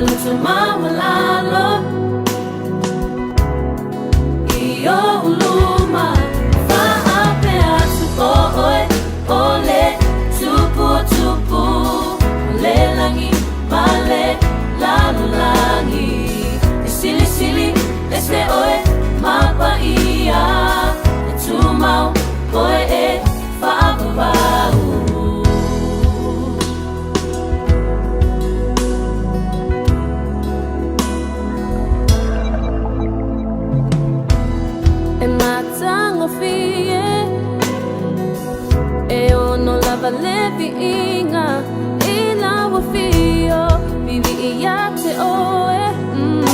loto maualalo I ou luma Faapea atu o oe O le tupu o tupu O le lagi ma le lalolagi E silisili ese oe ma paia E tumau oe e faavavau. E matagofie E ono lava le viiga I lau afio Vivii ia te oe mm.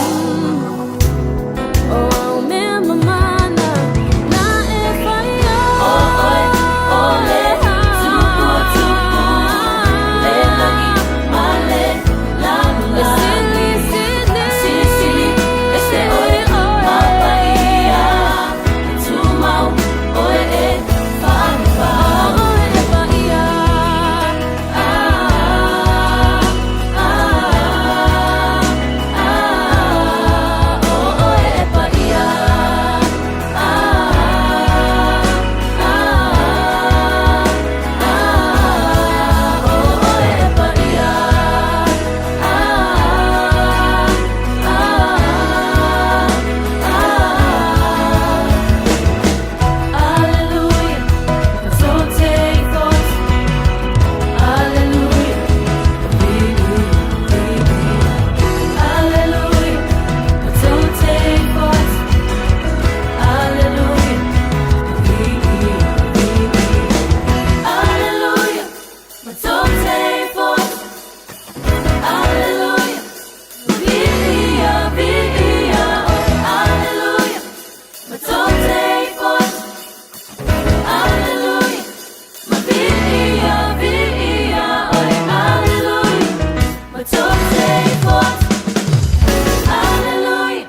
O au mea mamana Na e whaia O oe o le tupu o tupu Le lagi ma le lalolagi Silisili ese oe ma paia E tumau oe e faavavau Oe e paia Ah, ah, ah, o oe e paia Ah, ah, ah, o oe e paia Ah, ah, ah. Alleluia, Alleluia, Alleluia, Alleluia, Alleluia, Viia, viia, Alleluia, Alleluia, Viia, viia, Alleluia, Alleluia,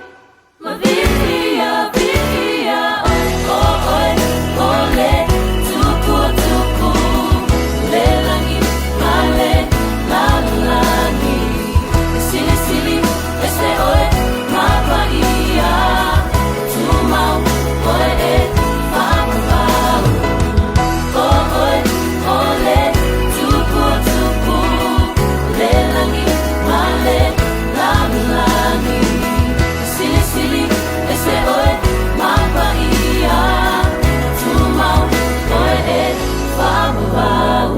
Viia, viia, o oe o le tupu o tupu, le lagi ma le lalolagi, e silisili ese oe ma paia, e tumau oe e faavavau. O oe o le tupu o tupu, le lagi ma le lalolagi, e silisili ese oe ma paia, e tumau oe e faavavau.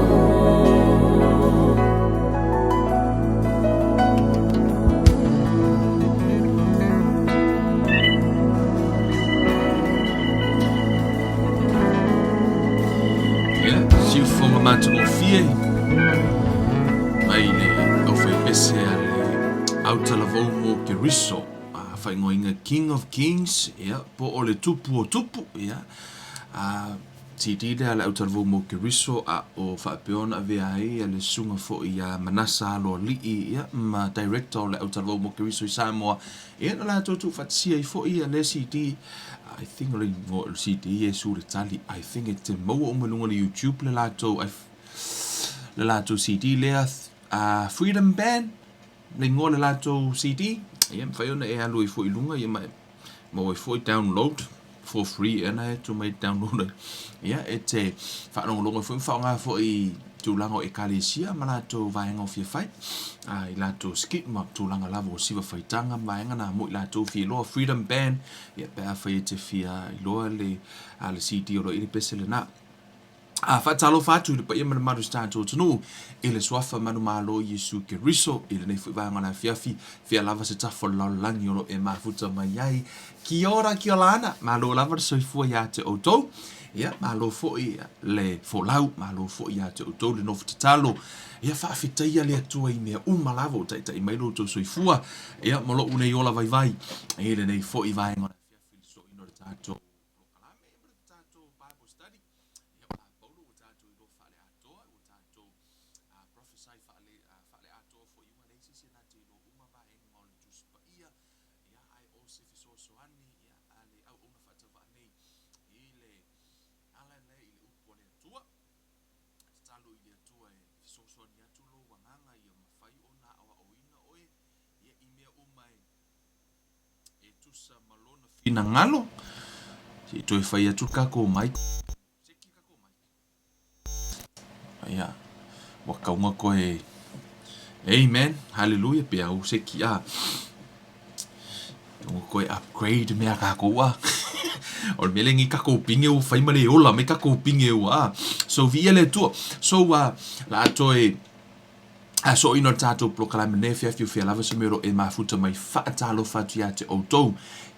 Ia, siufofoga matagofie mai le aufaipese a le autalavou mo Keriso, a faaigoaina King of Kings, ia, po o le Tupu o Tupu, ia, a CD lea a le autalavou mo Keriso, a o faapea ona avea ai le susuga foi ia Manasa Aloalii, ia, ma Director o le autalavou mo Keriso i Samoa, Ia na latou tuufaatasia ai foi ia lea CD, I think o le igoa o le CD Iesu le Tali, I think e te maua uma i luga o le YouTube le latou le latou CD lea Freedom Band le igoa o le latou CD. Ia mafai ona e alu ai foi i luga ia ma maua ai foi download for free ea na e tuu mai download ai. Ia e te faalogologo ai foi ma faaaoga foi i tulaga o ekalesia ma latou vaega o fia fai, a i latou skit ma tulaga lava o siva faitaga ma vaega na mo i latou fia iloa Freedom Band, ia pe afai e te fia iloa le a le CD o lo o i le pese lena. A faatalofa atu i le paia ma le mamalu o si tatou atunuu i le Suafa manumalo o Iesu Keriso i lenei foi vaega o le afiafi, fea lava se tafa o le lalolagi o lo o e mafuta mai ai. Kia ora, kia olana, malo lava le soifua iā te outou. Ia, malo foi le folau, malo foi iā te outou le nofo tatalo. Ia, faafetaia le Atua i mea uma lava o taitai mai lo outou soifua, ia, ma lo'u nei ola vaivai i lenei foi vaega o le afiafi i le sosoina o le tatou polokalame ma le tatou Bible study. Ia, o la Paulo ua tatou iloa faale-atoa, ua tatou prophesy faale-atoa foi, ua leai se isi e na te iloa uma vaega o le Tusi Paia, ia, ae o se fesoasoani ia, a le auauna faatauvaa nei i le ala lea i le upu a le Atua. Tatalo i le Atua e fesoasoani atu lou agaga ia mafai ona aoaoina oe, ia, tusa ma lona finagalo. Se i toe fai atu le tatou mic. Ia, ua kauga koe. Amen. Hallelujah. Pe au se ki a. Kauga koe upgrade mea kākou a. O le mea lengi kakou pinge ua fai ma le ola mai kakou pinge ua a. So viia le Atua. So uh, la a toe A soʻoina o le tatou polokalame nei afiafi o fea lava se mea o lo o e mafuta mai faatalofa atu ia te outou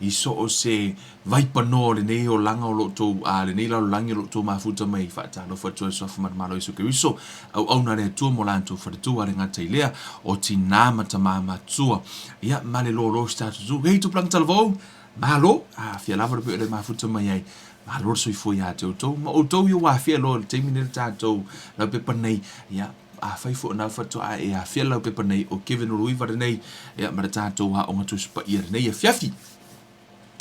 i so o se vaipanoa o lenei olaga o lo outou a lenei lalolagi o lo outou mafuta mai faatalofa atu ai Suafa Manumalo Iesu Keriso auauna a le Atua mo latou faletua a le gata i lea o tinā ma tamā matua ia ma le lōlō si tatou tu hei tupulaga talavou malo a fia lava le pei o le mafuta mai ai malo le soifua ia te outou ma outou i ua afia loa i le taimi nei le tatou laupepa nei ia Afai foi o nau faatoa e afea lau pepa nei o Kevin Oloiva lenei, ia ma le tatou aoga Tusi Paia lenei afiafi.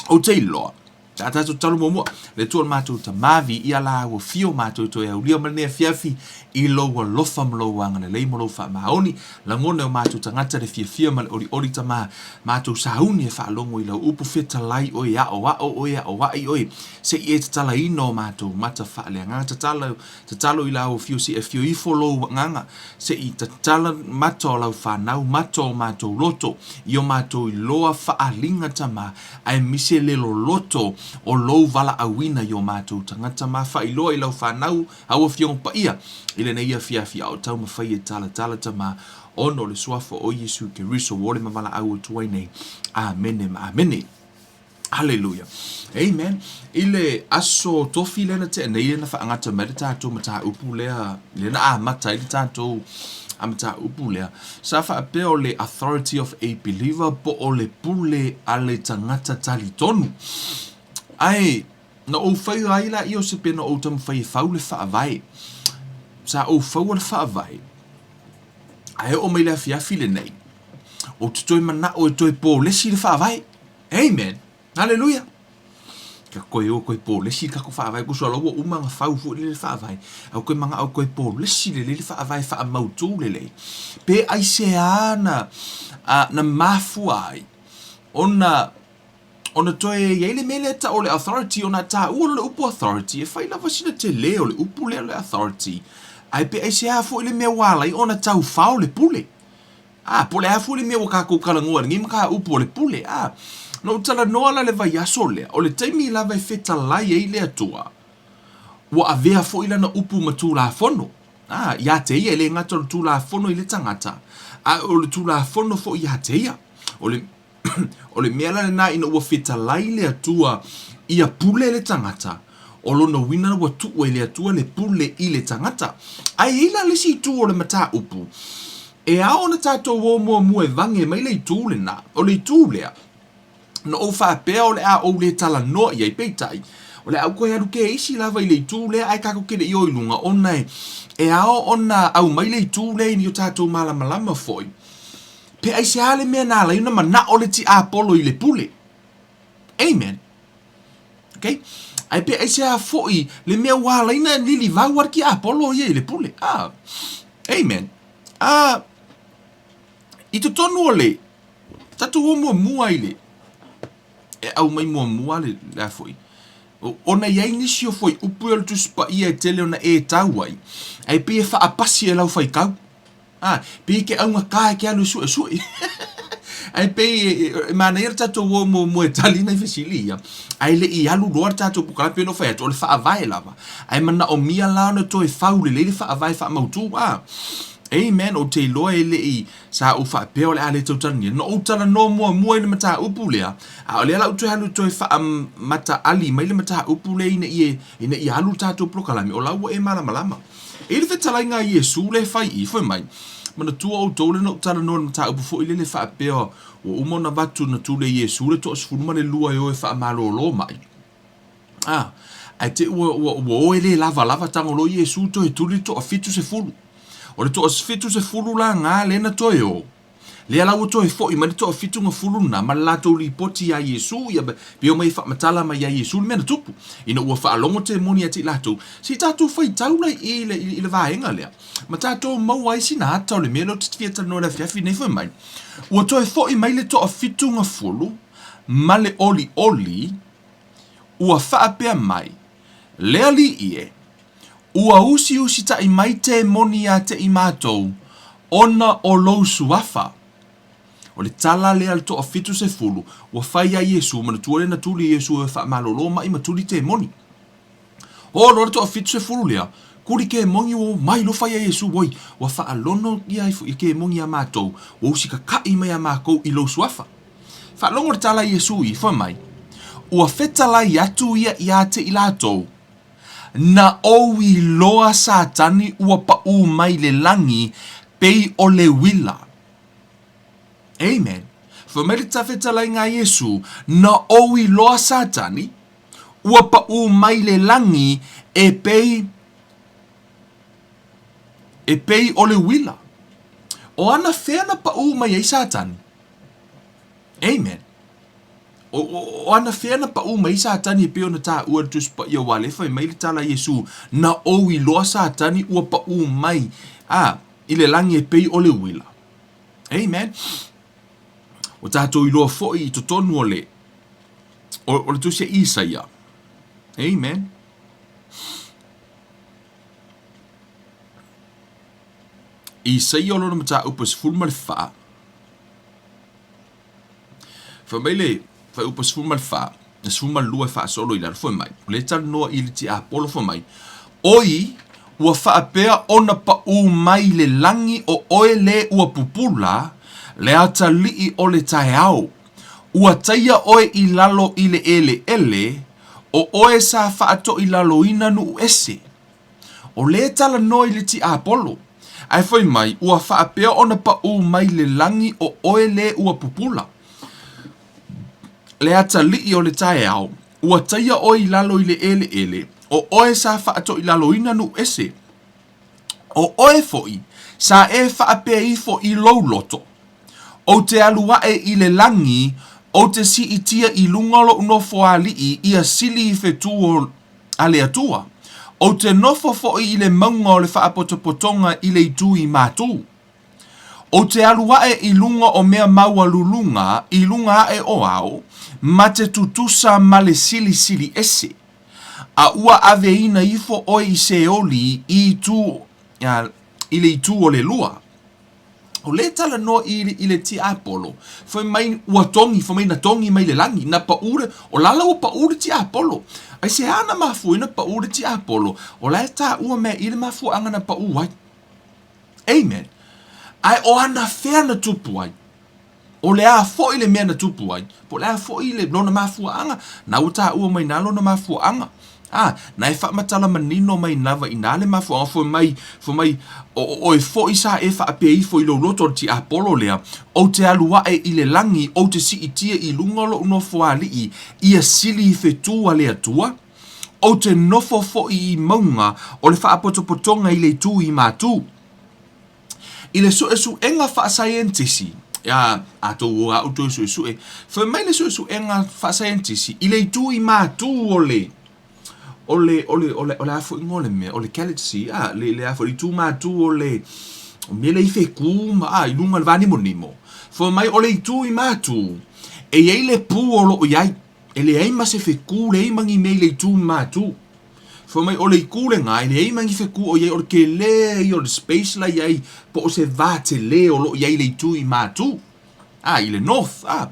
Ou te iloa, sa tatou tatalo muamua, le Atua o le matou Tamā, viia la ua fio matou toe aulia ma lenei afiafi i lou alofa ma lou agalelei ma lou faamaoni, lagona e o matou tagata le fiafia ma le olioli Tamā, matou sauni e faalogo i lau upu fetalai oe, aoao oe, aoai oe, se i e tatalaina o matou mata faaleagaga, tatala Tatalo i lau afio se i afio ifo lou agaga, se i tatala mata o lau fanau, mata o matou loto, i o matou iloa faaliga tama, aemaise le loloto o lou valaauina i o matou tagata ma faailoa i lau fanau au afioga paia i lenei afiafi a o taumafai e talatala tama ona o le suafa o Iesu Keriso ua ole ma valaau atu ai nei. Amene ma amene. Hallelujah. Amen. I le aso tofi lea na tea nei lea na faagata mai le tatou mataupu lea, lea na amata ai le tatou a mataupu lea, sa faapea o le authority of a believer po o le pule a le tagata talitonu. Ae na ou faia ai laia o se pea na ou taumafai e fau le faavae. Sa ou faua le faavae, ae oo mai le afiafi lenei, ou te toe manao e toe polesi le faavae. Amen. Haleluia. Ka koe o koe polesi le tatou faavae kuso ala ua uma na fau foi lele faavae. Au koe manao koe polesi lelei le faavae faamautu lelei. Pe aisea na a, na mafua ai ona ona toe iai le mea lea tau o le authority ona taua loa le upu authority e fai lava sina tele o le upu lea o le authority ae pe aisea foi le mea ua ala ai ona taufao le pule. A, po o le a foi le mea ua tatou talanoa i lenei mataupu o le pule, a. Na ou talanoa la i le vaiaso lea, o le taimi lava e fetalai ai le Atua, ua avea foi lana upu ma Tulafono, a, ia te ia, e le gata o le Tulafono i le tagata, a o le Tulafono foi ia te ia. O le O le mea la lena ina ua fetalai le Atua ia pule le tagata, o lona uiga ua tuu e le Atua le pule i le tagata. Ae i ai la le isi itu o le mataupu, e ao ona tatou o muamua e vage mai le itu lena. O le itu lea, na ou faapea o le a ou le talanoa i ai, peitai, o le a ou toe alu keisi lava i le itu lea ae tatou te le i o i luga, ona e ao ona aumai le itu lea ina ia o tatou malamalama foi. Pe aisea le mea na ala ai ona manao le tiapolo i le pule? Amen. Okay? Ae pe aisea foi le mea ua ala ai ona lilivau a le tiapolo ia i le pule? Ah. Amen. Ah, i totonu o le tatou o muamua i le e aumai muamua le, le a foi ona i ai nisi o fuaiupu ia o le Tusi Paia e tele ona e tau ai, ae pei e faapasi e lau faitau. A, pei ke augata e ke alu e suesue. Ae pei e manaia le tatou o muamua e tali nai fesili ia, ae le i alu loa le tatou polokalame pei ona ou fai atu, o le faavae lava. Ae manaomia la ona toe fau lelei le faavae faamautu. A, amen, ou te iloa e le i, sa ou faapea o le a le tau talanoa. Na ou talanoa muamua i le mataupu lea, a o lea la ou toe alu e toe faamataali mai le mataupu lea ina ia, ina ia alu le tatou polokalame, o la ua e malamalama. I le fetalaiga a Iesu lea e fai i, fai mai, Manatua outou lea na ou talanoa i le mataupu foi lele faapea ua uma ona avatu na tule Iesu le toasefulumalelua e o e faamalolo mai. A, ae te ua, ua, ua o e le lavalava tago loa Iesu toe tuli le toafitusefulu. O le toafitusefulu la na lea na toe o. Lea la ua toe foi mai le toafitugafulu lena ma le latou lipoti iā Iesu, ia, pe omai e faamatala mai iā Iesu le mea na tupu. Ina ua faalogo temoni ia te i latou, se i tatou faitau la i le, i le vaega lea, ma tatou maua ai sina ata o le mea lea ou te fia talanoa i le afiafi nei. Fai mai, ua toe foi mai le toafitugafulu, ma le ʻoliʻoli, ua faapea mai, Le Alii e, ua usiusitaʻi mai temoni iā te i matou, ona o lou suafa. O le tala lea a le toafitu sefulu, ua fai ia Iesu, manatua lea na tuli e Iesu e faamalolo maʻi ma tuli temoni. Oo loa le toafitu sefulu lea, kuli kemoni ua omai loa fai ia Iesu, Oi, ua faalono ia kemoni iā matou, ua usikakaʻi mai iā makou i lou suafa. Faalogo le tala a Iesu i, fai mai, Ua fetalai atu ia iā te i latou, Na ou iloa Satani ua paʻū mai le lagi pei o le uila. Amen. Fai mai le fetalaiga a Iesu, Na ou iloa Satani ua paʻū mai le lagi e pei e pei o le uila. O ana fea na paʻū mai ai Satani? Amen. O, o, o ana fea na paʻū mai Satani e pei ona taua i le Tusi Paia aua lea e fai mai le tala a Iesu, Na ou iloa Satani ua paʻū mai a i le lagi e pei o le uila. Amen. Ua tatou iloa foi i totonu o le o, o le tusi a Isaia. Amen. Isaia o lona mataupu e 14. Fai mai le fuaiupu 14, le 12 e faasolo i lalo, fai mai, o lea e talanoa i le tiapolo, fai mai, Oi, ua faapea ona paʻū mai le lagi o oe lē ua pupula, le atalii o le taeao. Ua taia oe i lalo i le ʻeleʻele, o oe sa faatoilaloina nuʻu ese. O lea e talanoa i le tiapolo, ae fai mai, ua faapea ona paʻū mai le lagi o oe lē ua pupula. Le atalii o le taeao, ua taia oe i lalo i le ʻeleʻele, o oe sa faatoilaloina nuʻu ese. O oe foi, sa e faapea ifo i lou loto, Ou te alu aʻe i le lagi, ou te siitia i luga o loʻu nofoalii ia sili i fetū o a le Atua. Ou te nofo foi i le mauga o le faapotopotoga i le itu i Matū. Ou te alu aʻe i luga o mea maualuluga i luga aʻe o ao, ma te tutusa ma le silisili ese. A ua aveina ifo oe i Seoli i itu, i le itu o le lua. O lea e talanoa i, i le tiapolo, fai mai ua togi, fai mai na togi mai le lagi, na paʻū le, o lala ua paʻū le tiapolo. Aisea na mafua ai na paʻū le tiapolo? O la e taua mea i le mafuaaga na paʻū ai. Amen. Ae o ana fea na tupu ai? O le a foi le mea na tupu ai, po o le a foi le lona mafuaaga, na ua taua mai na lona mafuaaga. A, na e faamatala manino mai lava i na le mafuaaga, fai mai, fai mai, o oe foi sa e faapea ifo i lou loto o le tiapolo lea, ou te alu ae i le lagi, ou te siitia i luga o lou nofoalii, ia sili i fetū a le Atua, ou te nofo foi i mauga o le faapotopotoga i le itu i Matū. I le suesuega faasaienitisi, a tou o a outou e suesue, fai mai le suesuega faasaienitisi i le itu i matū o le o le o le o le o le a foi igoa o le mea o le galaxy a le le a foi le itu matū o le o mea lea i feku ma a i luga o le vānimonimo. Fai mai o le itu i matū e i ai le pū o lo o i ai e leai ma se feku leai ma ni mea i le itu matū. Fai mai o le itu lena e leai ma ni fetu o i ai o le tele ia o le space la i ai po o se va tele o lo o i ai i le itu i Matu a i le north a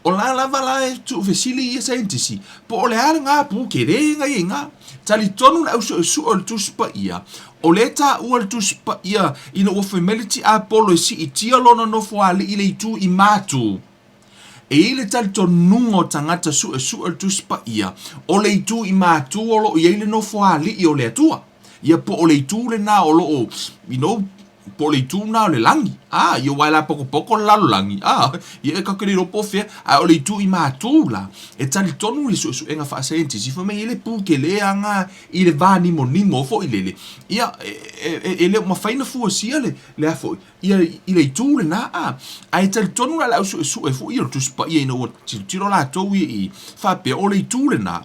o la lava la e tuufesili ia saienitisi po o le a lena pu tele na i ai ina. Talitonu le ausuesue o le Tusi Paia o lea e taua le Tusi Paia ina ua fai mai le tiapolo e siitia lona nofoalii i le itu i Matu. E i ai le talitonuga o tagata suesue o le Tusi Paia, o le itu i Matū o lo o i ai le nofoalii o le Atua. Ia po o le itu lena o lo o, you know, po o le itu lena o le lagi. A, ia aua e lapokopoko le lalolagi. A, ia e tatou te le iloa po o fea, ae o le itu i Matū la, e talitonu i le suesuega faasaienitisi, fai mai e i ai le pū tele lava i le va nimonimo foi lele, ia, e, e, e le o mafai ona fuasia le, le a foi, ia i le itu lena a ae talitonu la le au suesue foi ia o le Tusi Paia ina ua tilotilo latou ia i faapea o le itu lena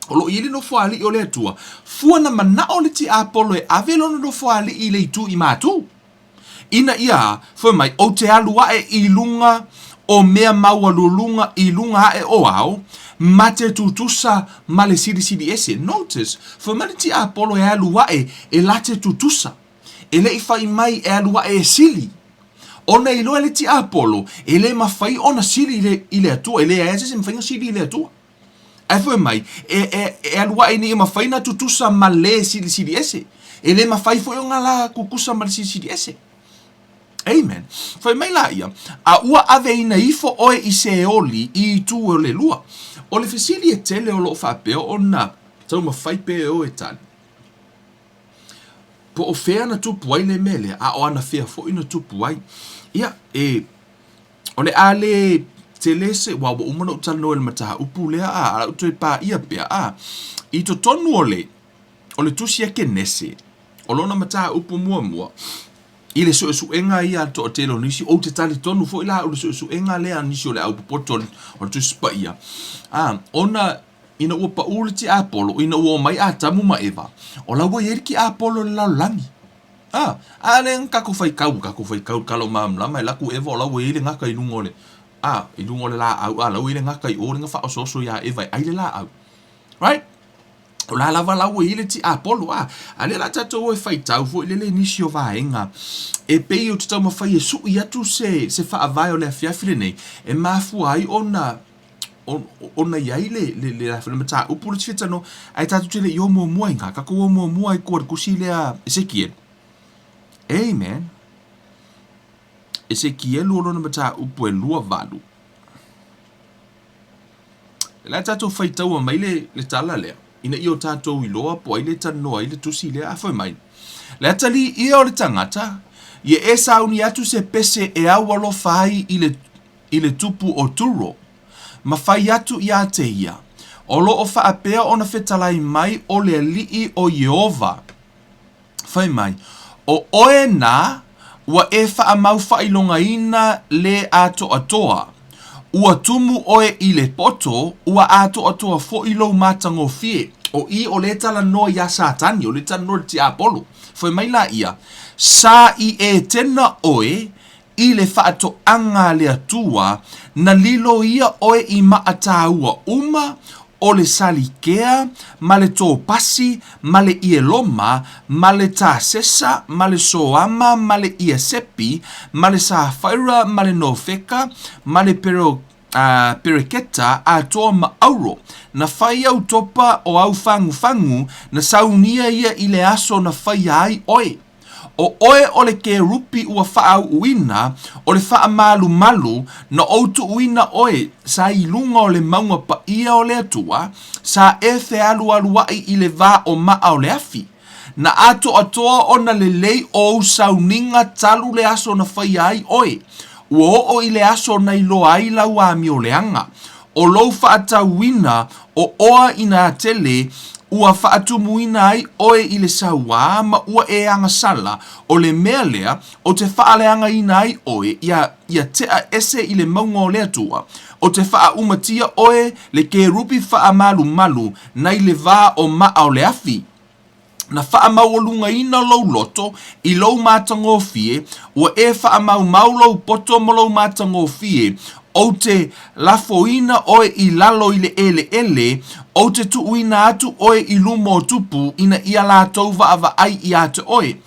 o lo o i ai le nofoalii o le Atua fua na manao le tiapolo e ave lona nofoalii i le itu i Matū ina ia fai mai ou te alu ae i luga o mea maualuluga i luga aʻe o ao, ma te tutusa ma le silisili ese. Notice, fai mai le tiapolo e alu aʻe e la te tutusa. E le i fai mai e alu aʻe e sili. Ona iloa e le tiapolo, e le mafai ona sili i le, i le Atua, e leai lava se isi e mafai ona sili i le Atua. Ae fai mai, e, e, e alu aʻe ina ia mafai ona tutusa ma le silisili ese. E le mafai foi ona la tutusa ma le silisili ese. Amen. Fai mai laia, A ua aveina ifo oe i Seoli i itu o le lua. O le fesili e tele o lo o faapea ona taumafai pea e o e tali. Po o fea na tupu ai le mea lea, a o anafea foi na tupu ai. Ia, e, o le a le tele se, ua ua uma ona ou talanoa i le mataupu lea, a, a o le a ou toe paia pea, a, i totonu o le, o le tusi a Kenese, o lona mataupu muamua, i le suesuega ia a le toatele o nisi, ou te talitonu foi la au i le suesuega lea a nisi o le au popoto o le Tusi Paia, a, ona ina ua paʻū le tiapolo, ina ua omai Atamu ma Eva, o la ua i ai le tiapolo i le lalolagi. A, a lea na tatou faitau, tatou faitau i le tala o malamalama e alu atu Eva o la ua i ai le gata i luga o le, a, i luga o le laau, a, la ua i ai le gata i o lea na faaosooso ia Eva e ai le laau. Right? O la lava la ua i ai le tiapolo, a, a lea la tatou o e faitau foi lele i nisi o vaega e pei ou te taumafai e sui atu se, se faavae o le afiafi lenei e mafua ai ona ona i ai le, le, le, le mataupu le te fia talanoa, ae tatou te le i o muamua i ngā, tatou o muamua i tua i le tusi lea Esekielu. Amen. Esekielu o lona mataupu e 28. Le a tatou faitaua mai le, le tala lea, ina ia o tatou iloa po o ai le talanoa ai le tusi lea, a fai mai, Le atalii ia o le tagata, ia e sauni atu se pese e au alofa ai i le, i le tupu o Turo, ma fai atu iā te ia, O lo o faapea ona fetalai mai o le Alii o Ieova, fai mai, O oe nā, ua e faamaufaailogaina le atoatoa, ua tumu oe i le poto, ua atoatoa foi lou matagofie. O i o lea talanoa iā Satani, o lea talanoa i le tiapolo. Fai mai laia, Sa i Etena oe I le faatoaga a le Atua, na lilo ia oe i maa tāua uma, o le salikea, ma le topasi, ma le ieloma, ma le tasesa, ma le soama, ma le iasepi, ma le safaira, ma le nofeka, ma le pero, uh, pereketa atoa ma auro. Na fai au topa o au fagufagu, na saunia ia i le aso na faia ai oe. ʻO ʻoe o le kerupi ua faaauuina, o le faamalumalu, na ou tuuina ʻoe sa i luga o le mauga paia o le Atua, sa e fealualuaʻi i le wā o maʻa o le afi. Na atoatoa ona lelei o ou sauniga talu le aso na faia ai ʻoe. Ua oo i le aso na iloa ai lau amioleaga. ʻO lou faatauina o oa i nā tele, ua faatumuina ai ʻoe i le sauā ma ua e agasala, ʻo le mea lea, o te faaleagaina ai ʻoe ia, ia tea ese i le mauga o le Atua, o te faaumatia ʻoe le kerupi faamalumalu nai le wā o maʻa o le afi. Na faamaualugaina lou loto i lou matagofie, ua e faamaumau lou poto ma lou matagofie, ou te lafoina oe i lalo i le eleele, ou te tuuina atu oe i luma o tupu ina ia latou vaavaai iā te oe.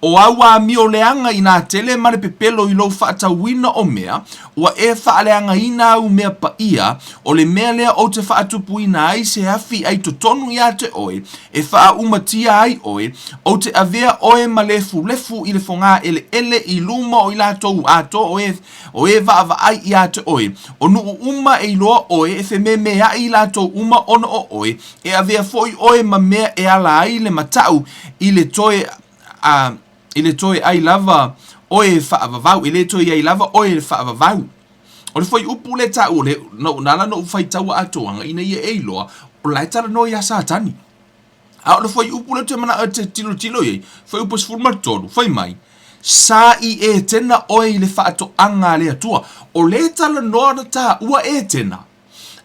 O au amio leaga i nā tele ma le pepelo i lou faatauina o mea, ua e faaleagaina au mea paia, o le mea lea ou te faatupuina ai se afi ai totonu iā te oe, e faaumatia ai oe, ou te avea oe ma lefulefu i le fogā eleele i luma o i latou atoa o e, o e vaavaai iā te oe. O nuu uma e iloa oe, e fememeaʻi i latou uma ona o oe, E avea foi oe ma mea e ala ai le mataʻu i le toe a i le toe ai lava oe e faavavau, e le toe i ai lava oe e faavavau. O le fuaiupu lea taua, le, na, na ala ona ou faitaua atoaga ina ia e iloa, o la e talanoa iā Satani. A o le fuaiupu lea ou te manao e te tilotilo i ai, fuaiupu e 13, fai mai, Sa i Etena oe i le faatoaga a le Atua. O lea e talanoa na taua Etena.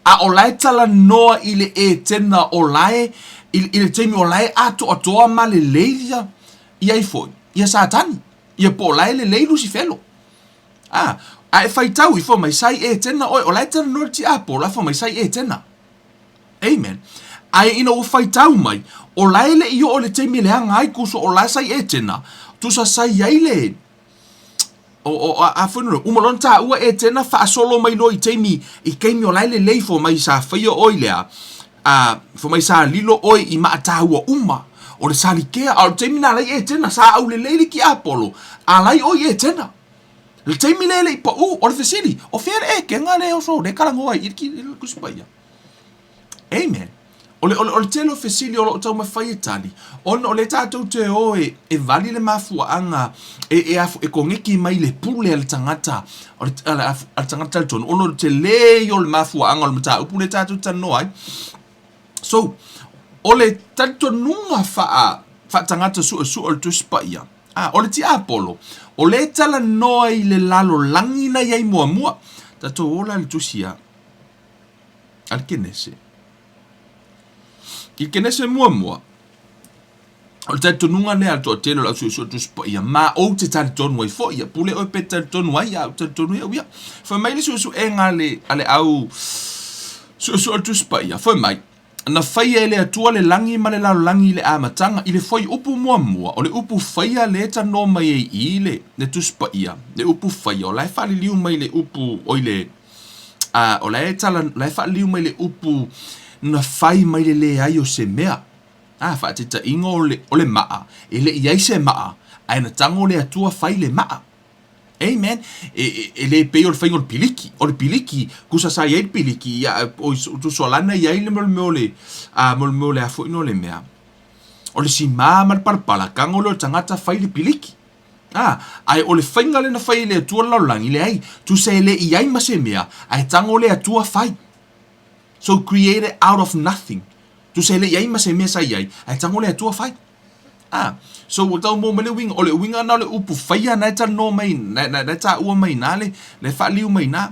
A o la e talanoa i le Etena o la e, i, i le taimi o la e atoatoa ma lelei ia, ia ai foi, ia Satani, ia po o la e lelei Lusifelo. A, A e faitau ifo mai sa i Etena oe, o la e talanoa le tiapolo, a fai mai sa i Etena. Amen. Ae ina ua faitau mai, o la e le i oo le taimi e leaga ai kuso o la sa i Etena, tusa sa i ai le, o, o, a, a foi no, uma loa ona taua Etena faasolo mai loa i taimi, i taimi o la e lelei fo mai sa faia oe i le a, a, fo mai sa lilo oe i maataua uma, o le salikea, a o le taimi na ala i Etena, sa aulelei le tiapolo, alai oe i Etena. Le taimi lea e le i paʻū, o le fesili, o fea le ekega lea oso le talanoa ai i le Tusi Paia? Amen. O le, o le, o le tele o fesili o lo o taumafai e tali, ona o lea tatou te o e, e vali le mafuaaga e, e, afu, e koneki mai le pule a le tagata, o le, a le, a le tagata talitonu, ona o le tele ia o le mafuaaga o le mataupu lea tatou te talanoa ai. So, o le talitonuga faa, faatagata suesue o le Tusi Paia, A, o le tiapolo, o lea e talanoa i le lalolagi na i ai muamua. Tatou ola i le tusi a, a le Kenese. I le Kenese muamua, o le talitonuga lea a le toatele o le ausuesue o le Tusi Paia, ma ou te talitonu ai foi, ia pule oe pe talitonu ai, a ou talitonu ai au ia. Fai mai le suesuega a le, a le au suesue o le Tusi Paia, fai mai, Na faia e le Atua le lagi ma le lalolagi i le amataga, i le fuaiupu muamua, o le upu faia lea e tanoa mai ai i le, le Tusi Paia, le upu faia, o la e faaliliu mai le upu, oi le, a, o la e tala, o la e faaliliu mai le upu na fai mai le leai o se mea. A, faataitaiga o le, o le maa, e le i ai se maa, ae na tago le Atua fai le maa. Amen. E, e, e le pei o le faiga o le piliki. O le piliki, kusa sa i ai le piliki, ia, o tusoalana i ai le mo le mea o le, a, mo le mea o le a foi no le mea. O le simā ma le palapala, tago lea o le tagata fai le piliki. A, ae o le faiga lea na fai e le Atua le lalolagi, leai, tusa e le i ai ma se mea, ae tago le Atua fai. So created out of nothing. Tusa e le i ai ma se mea sa i ai, ae tago le Atua fai. Ah, so ua tau maua mai le uiga, o le uiga na o le upu faia na e talanoa mai, na, na, na e taua mai i na le, le faaliu mai i na.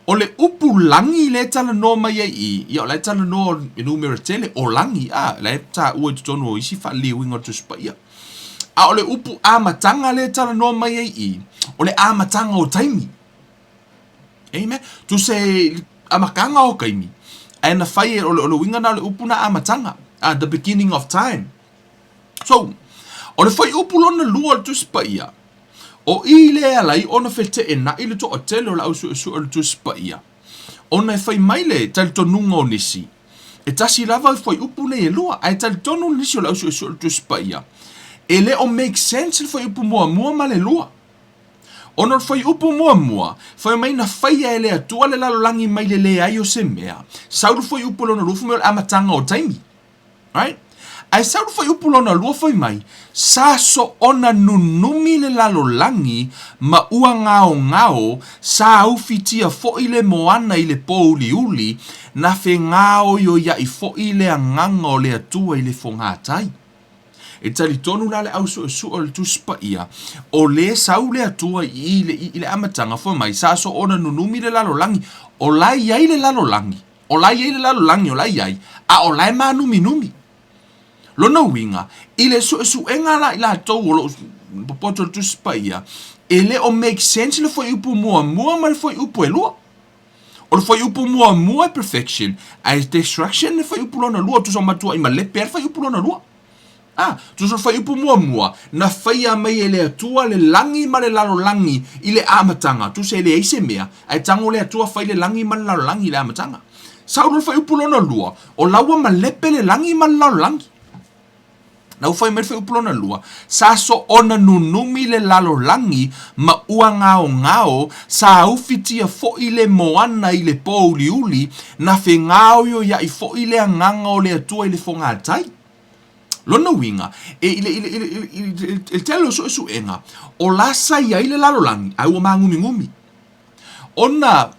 O le upu lagi lea e talanoa mai ai i, ia o la e talanoa i numera tele, o lagi, ah, la e taua i totonu o isi faaliuina o le Tusi Paia. A o le upu amataga lea e talanoa mai ai i, o le amataga o taimi. Amen. Tusa e amataga o taimi, ae na fai e, o le, o le uiga na o le upu na amataga, ah, the beginning of time. So, o le fuaiupu lona lua o le Tusi Paia, o i lea e ala ai ona feteenai le toatele o le ausuesue o le Tusi Paia, ona e fai mai le talitonuga o nisi, e tasi lava i fuaiupu nei e lua, ae talitonu nisi o le ausuesue o le Tusi Paia, e le o make sense le fuaiupu muamua ma le lua. Ona o le fuaiupu muamua, fai mai na faia e le Atua le lalolagi mai le leai o se mea, sau le fuaiupu lona lua fai mai o le amataga o taimi. Right? Ae sau le fuaiupu lona lua fai mai, sa soona nunumi le lalolagi ma ua gaogao, sa ufitia foi le moana i le pōuliuli, na fegaoioiaʻi foi le agaga o le Atua i le fogatai. E talitonu la le ausuesue o le Tusi Paia, o lē sau le Atua i i le, i le amataga fai mai, sa soona nunumi le lalolagi, o la e i ai le lalolagi. O la e i ai le lalolagi, o la e i ai, a o la e mānuminumi. Lona uiga, i le suesuega la i latou o lo o popoto le Tusi Paia, e le o make sense le fuaiupu muamua ma le fuaiupu e lua. O le fuaiupu muamua e perfection, ae destruction le fuaiupu lona lua, tusa o matuai malepe lava le fuaiupu lona lua. A, tusa o le fuaiupu muamua, na faia mai e le Atua le lagi ma le lalolagi i le amataga, tusa e leai se mea, ae tago le Atua fai le lagi ma le lalolagi i le amataga. Sau loa le fuaiupu lona lua, o la ua malepe le lagi ma le lalolagi. Na ua fai mai le fuaiupu lona lua, sa soona nunumi le lalolagi ma ua gaogao, sa ufitia foi le moana i le pōuliuli, na fegaoioiaʻi foi le agaga o le Atua i le fogatai. Lona uiga, e, i le, i le, i le, i le, i le, i le tele o suesuega, o la sa i ai le lalolagi, ae ua māgumigumi. Ona,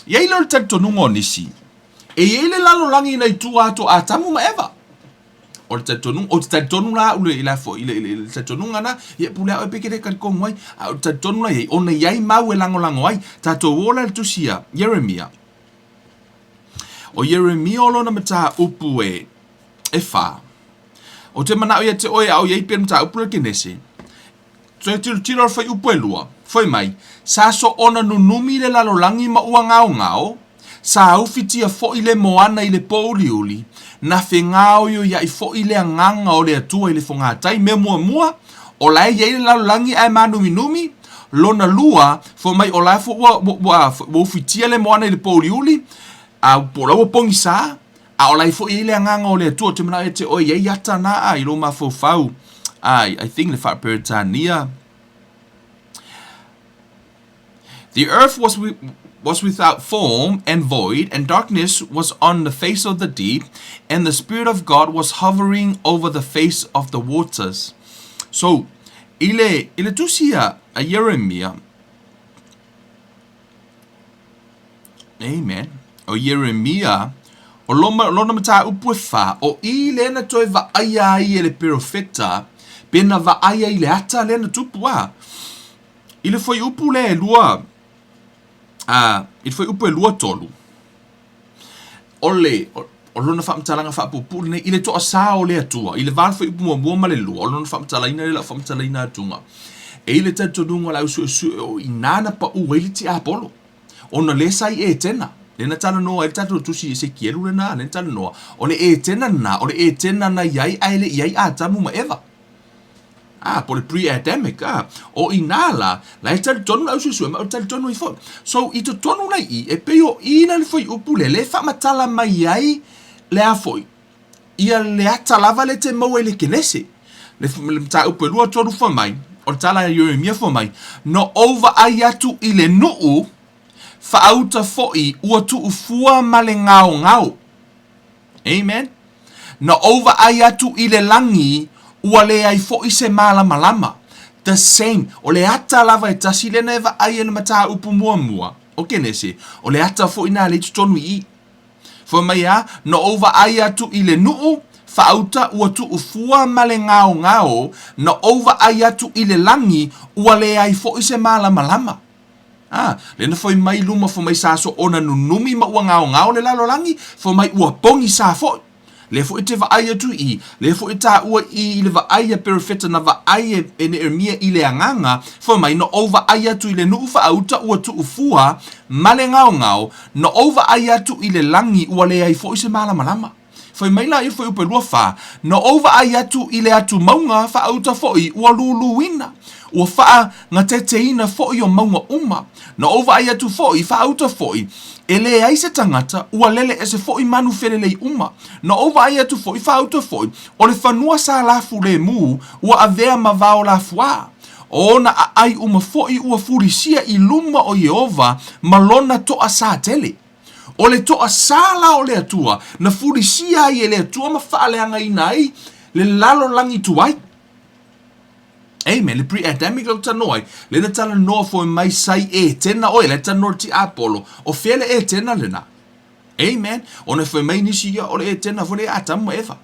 i ai lea o le talitonuga o nisi, e i ai le lalolagi nai tua atu o Atamu ma Eva. O le talitonuga, ou te talitonu la au i le, i le, i le, i le talitonuga na, ia pule a oe pe ke le talitonu ai, a o le talitonu la i ai, ona i ai mau e lagolago ai. Tatou o la i le tusi a Ieremia. O Ieremia o lona mataupu e, e whā. O te manao ia te oe a o iai pea le mataupu le Kenese. Toe tilotilo le fuaiupu e lua. Fai mai, sa soona nunumi le lalolagi ma ua gaogao, sa ufitia foʻi le moana i le pōuliuli, na fegaoioiaʻi foʻi le agaga o le Atua i le fogatai. Mea muamua, o la e i ai le lalolagi ae mānuminumi. Lona lua, fai mai o la e foi ua, ua, ua, ua ufitia le moana i le pōuliuli, a po o la ua pogisā, a o la e foi i ai le agaga o le Atua. Ou te manao ia te oe i ai ata na a i lou mafaufau. Ai, I think le Faa-Peretania. The earth was, was without form and void, and darkness was on the face of the deep, and the Spirit of God was hovering over the face of the waters. So, i le, i le tusi a, a Ieremia, Amen. O Ieremia, o loma, lona mataupu e whā, o i le na toe vaaia ai e le perofeta, pe na vaaia i le ata le na tupu a. I le fuaiupu lea e lua, a, i le fuaiupu e 23, o le, o lona faamatalaga faapuupuu lenei, i le toasā o le Atua, i le va o le fuaiupu muamua ma le lua, o lona faamatalaina lea o lau faamatalaina atuga. E i ai le talitonuga o le au suesue o i ina na pau ai le tiapolo, ona lea sa i Etena, lea na talanoa ai le tatou tusi i Esekielu lena, lea na talanoa, o le Etena lena, o le Etena na i ai ae le i ai Atamu ma Eva. Ah, po o le pre-Adamic, ah. O i nā la, la e talitonu le au suesue ma o le talitonu ai foi. So, i totonu la i i, e pei o i la le fuaiupu lea, lea e faamatala mai ai le a foi, ia le ata lava lea e te maua i le Kenese. Le, le mataupu e 23 fai mai, o le tala a Ieremia fai mai, Na ou vaai atu i le nuu, faauta foi ua tuufua ma le gaogao. Amen. Na ou vaai atu i le lagi, ua leai foi se malamalama. The same. O le ata lava e tasi lena e vaai e le mataupu muamua o Kenese, o le ata foi na lea i totonu i i. Fai mai a, na ou vaai atu i le nuu, faauta ua tuufua ma le gaogao, na ou vaai atu i le lagi, ua leai foi se malamalama. A, lea na fai mai luma fai mai sa soona nunumi ma ua gaogao le lalolagi, fai mai ua pogisa foi. Lea foi e te vaai atu i i, lea foi e taua i i le vaai a Perofeta na vaai e, e Neemia i le agaga, fai mai na ou vaai atu i le nuu faauta ua tuufua ma le gaogao, na ou vaai atu i le lagi ua leai foi se malamalama. Fai mai la ia fuaiupu e 24, Na ou vaai atu i le atu mauga faauta foi ua luluina, ua faagateteina foi o mauga uma. Na ou vaai atu foi faauta foi, e leai se tagata, ua lele ese foi manu felelei uma. Na ou vaai atu foi faauta foi, o le fanua sa lafu lemu, ua avea ma vao lafuā. O ona aai uma foi ua fulisia i luma o Ieova ma lona toasā tele. O le toasā la o le Atua, na fulisia ai e le Atua ma faaleagaina ai le lalolagi tuai. Amen. Le pre-Adamic lau talanoa ai, le na talanoa foi mai sai Etena oe, le talanoa le tiapolo, o fea le Etena lena? Amen. Ona fai mai nisi ia o le Etena foi le Atamu ma Eva.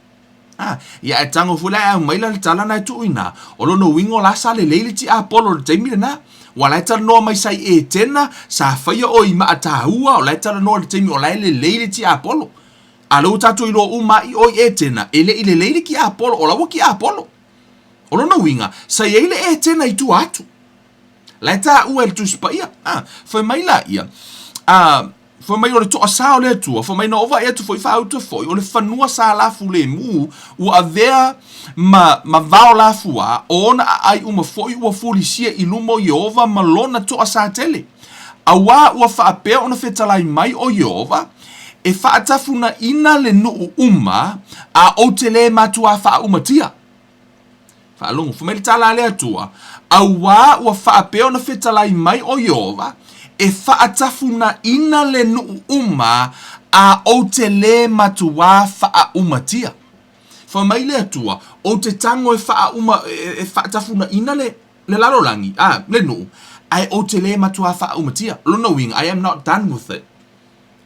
Ah, ia e tago foi la e aumai la le tala na e tuu i ina. O lona uiga o la sa lelei le tiapolo i le taimi lena. Ua la e talanoa mai sa i Etena, sa faia o i Maataua, o la e talanoa i le taimi o la e lelei le tiapolo. A lea ua tatou iloa uma i o i Etena, e le i lelei le tiapolo, o la ua tiapolo. O lona uiga, sa i ai le Etena i tua atu. La e taua e le Tusi Paia. Ah, fai mai la ia, ah, Fai mai o le toasā o le Atua, fai mai na ou vaai atu foi faauta foi, o le fanua sa lafu lemu, ua avea ma, ma vao lafuā, o ona aai uma foi ua fulisia i luma o Ieova ma lona toasā tele. Auā ua faapea ona fetalai mai o Ieova, E faatafunaina le nuu uma, a ou te lē matuā faaumatia. Faalogo, fai mai le tala a le Atua, Auā ua faapea ona fetalai mai ʻo Ieova, e faatafunaina le nuu uma a ou te lē matuā faaumatia. Fai mai le Atua, Ou te tago e faauma, e faatafunaina le, le lalolagi, a, le nuu, ae ou te lē matuā faaumatia. Lona uiga, I am not done with it.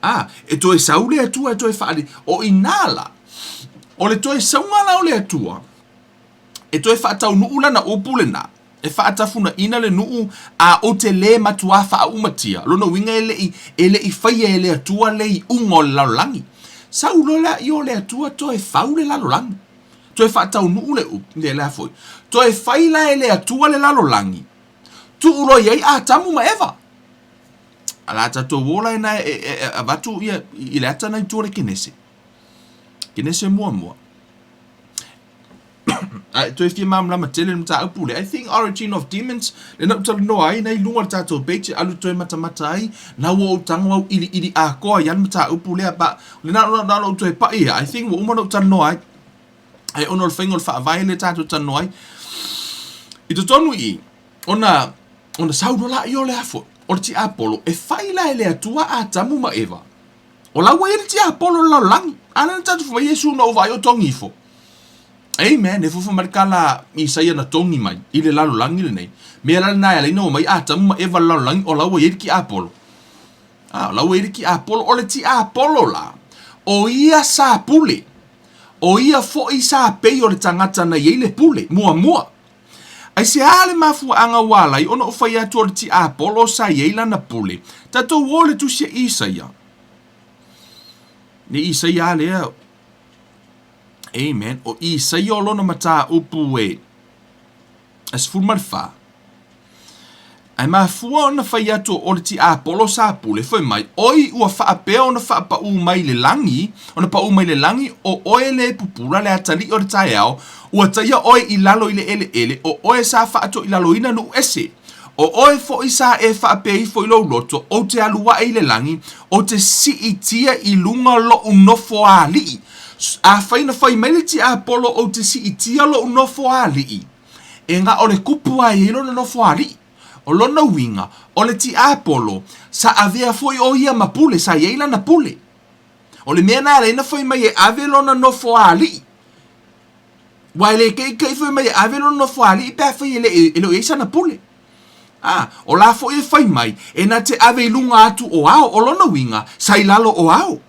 A, e toe sau le Atua e toe faali, o inā la, o le toe sauga la o le Atua, e toe faataunuu lana upu lena, e faatafunaina le nuu a ou te lē matuā faaumatia, lona uiga e leʻi, e leʻi faia e le Atua le iuga o le lalolagi. Sau loa lea o le Atua toe fau le lalolagi. Toe faataunuu le upu, le, le a foi. Toe fai la e le Atua le lalolagi. Tuu loa i ai Atamu ma Eva. A la tatou o la ina e, e, e avatu ia i le ata na i tua o le Kenese. Kenese muamua. A e toe fia malamalama tele le mataupu lea. I think Origin of Demons, le na ou talanoa ai, na i luga o le tatou page, alu toe matamata ai, na ua ou tago au iliili atoa i a le mataupu lea, but le na na na ou toe pai ia, I think ua uma ona ou talanoa ai. Ai ona o le faiga o le faavae lea tatou talanoa ai. I totonu i i, ona ona sau loa laia o le a foi, o le tiapolo, e fai la e le Atua Atamu ma Eva. O la ua i ai le tiapolo o le lalolagi. A lea na tatou fai mai, Iesu na ou vaai o togi ifo. Amen. E fofu mai le tala Isaia na togi mai i le lalolagi lenei. Mea la lena e ala ai ona omai Atamu ma Eva i le lalolagi, o la ua i ai le tiapolo. A, o la ua i ai le tiapolo. O le tiapolo la, o ia sa pule. O ia foi sa pei o le tagata na i ai le pule, muamua. Aisea le mafuaaga ua ala ai ona ou fai atu o le tiapolo sa i ai lana pule? Tatou o le tusi a Isaia. Ne Isaia a lea. Amen. O Isaia o lona mataupu e 14. Ae mafua ona fai atu o le tiapolo sa pule, fai mai, Oi ua faapea ona faapaū mai le lagi, ona paū mai le lagi, o oe le pupula le atalii o le taeao, ua taia oe i lalo i le eleele, o oe sa faatoilaloina nuu ese. O oe foi sa e faapea ifo i lou loto, Ou te alu ae i le lagi, ou te siitia i luga loʻu nofoalii. Afai na fai mai le tiapolo, Ou te siitia loʻu nofoalii. E na o le kupu a e i ai lona nofoalii. O lona uiga, o le tiapolo, sa avea foi o ia ma pule, sa i ai lana pule. O le mea na ala ai na fai mai e ave lona nofoalii. Ua e le keikei fai mai e ave lona nofoalii pe afai e le, e le o i ai sana pule. A, o la foi e fai mai, e na te ave i luga atu o ao, o lona uiga, sa i lalo o ao.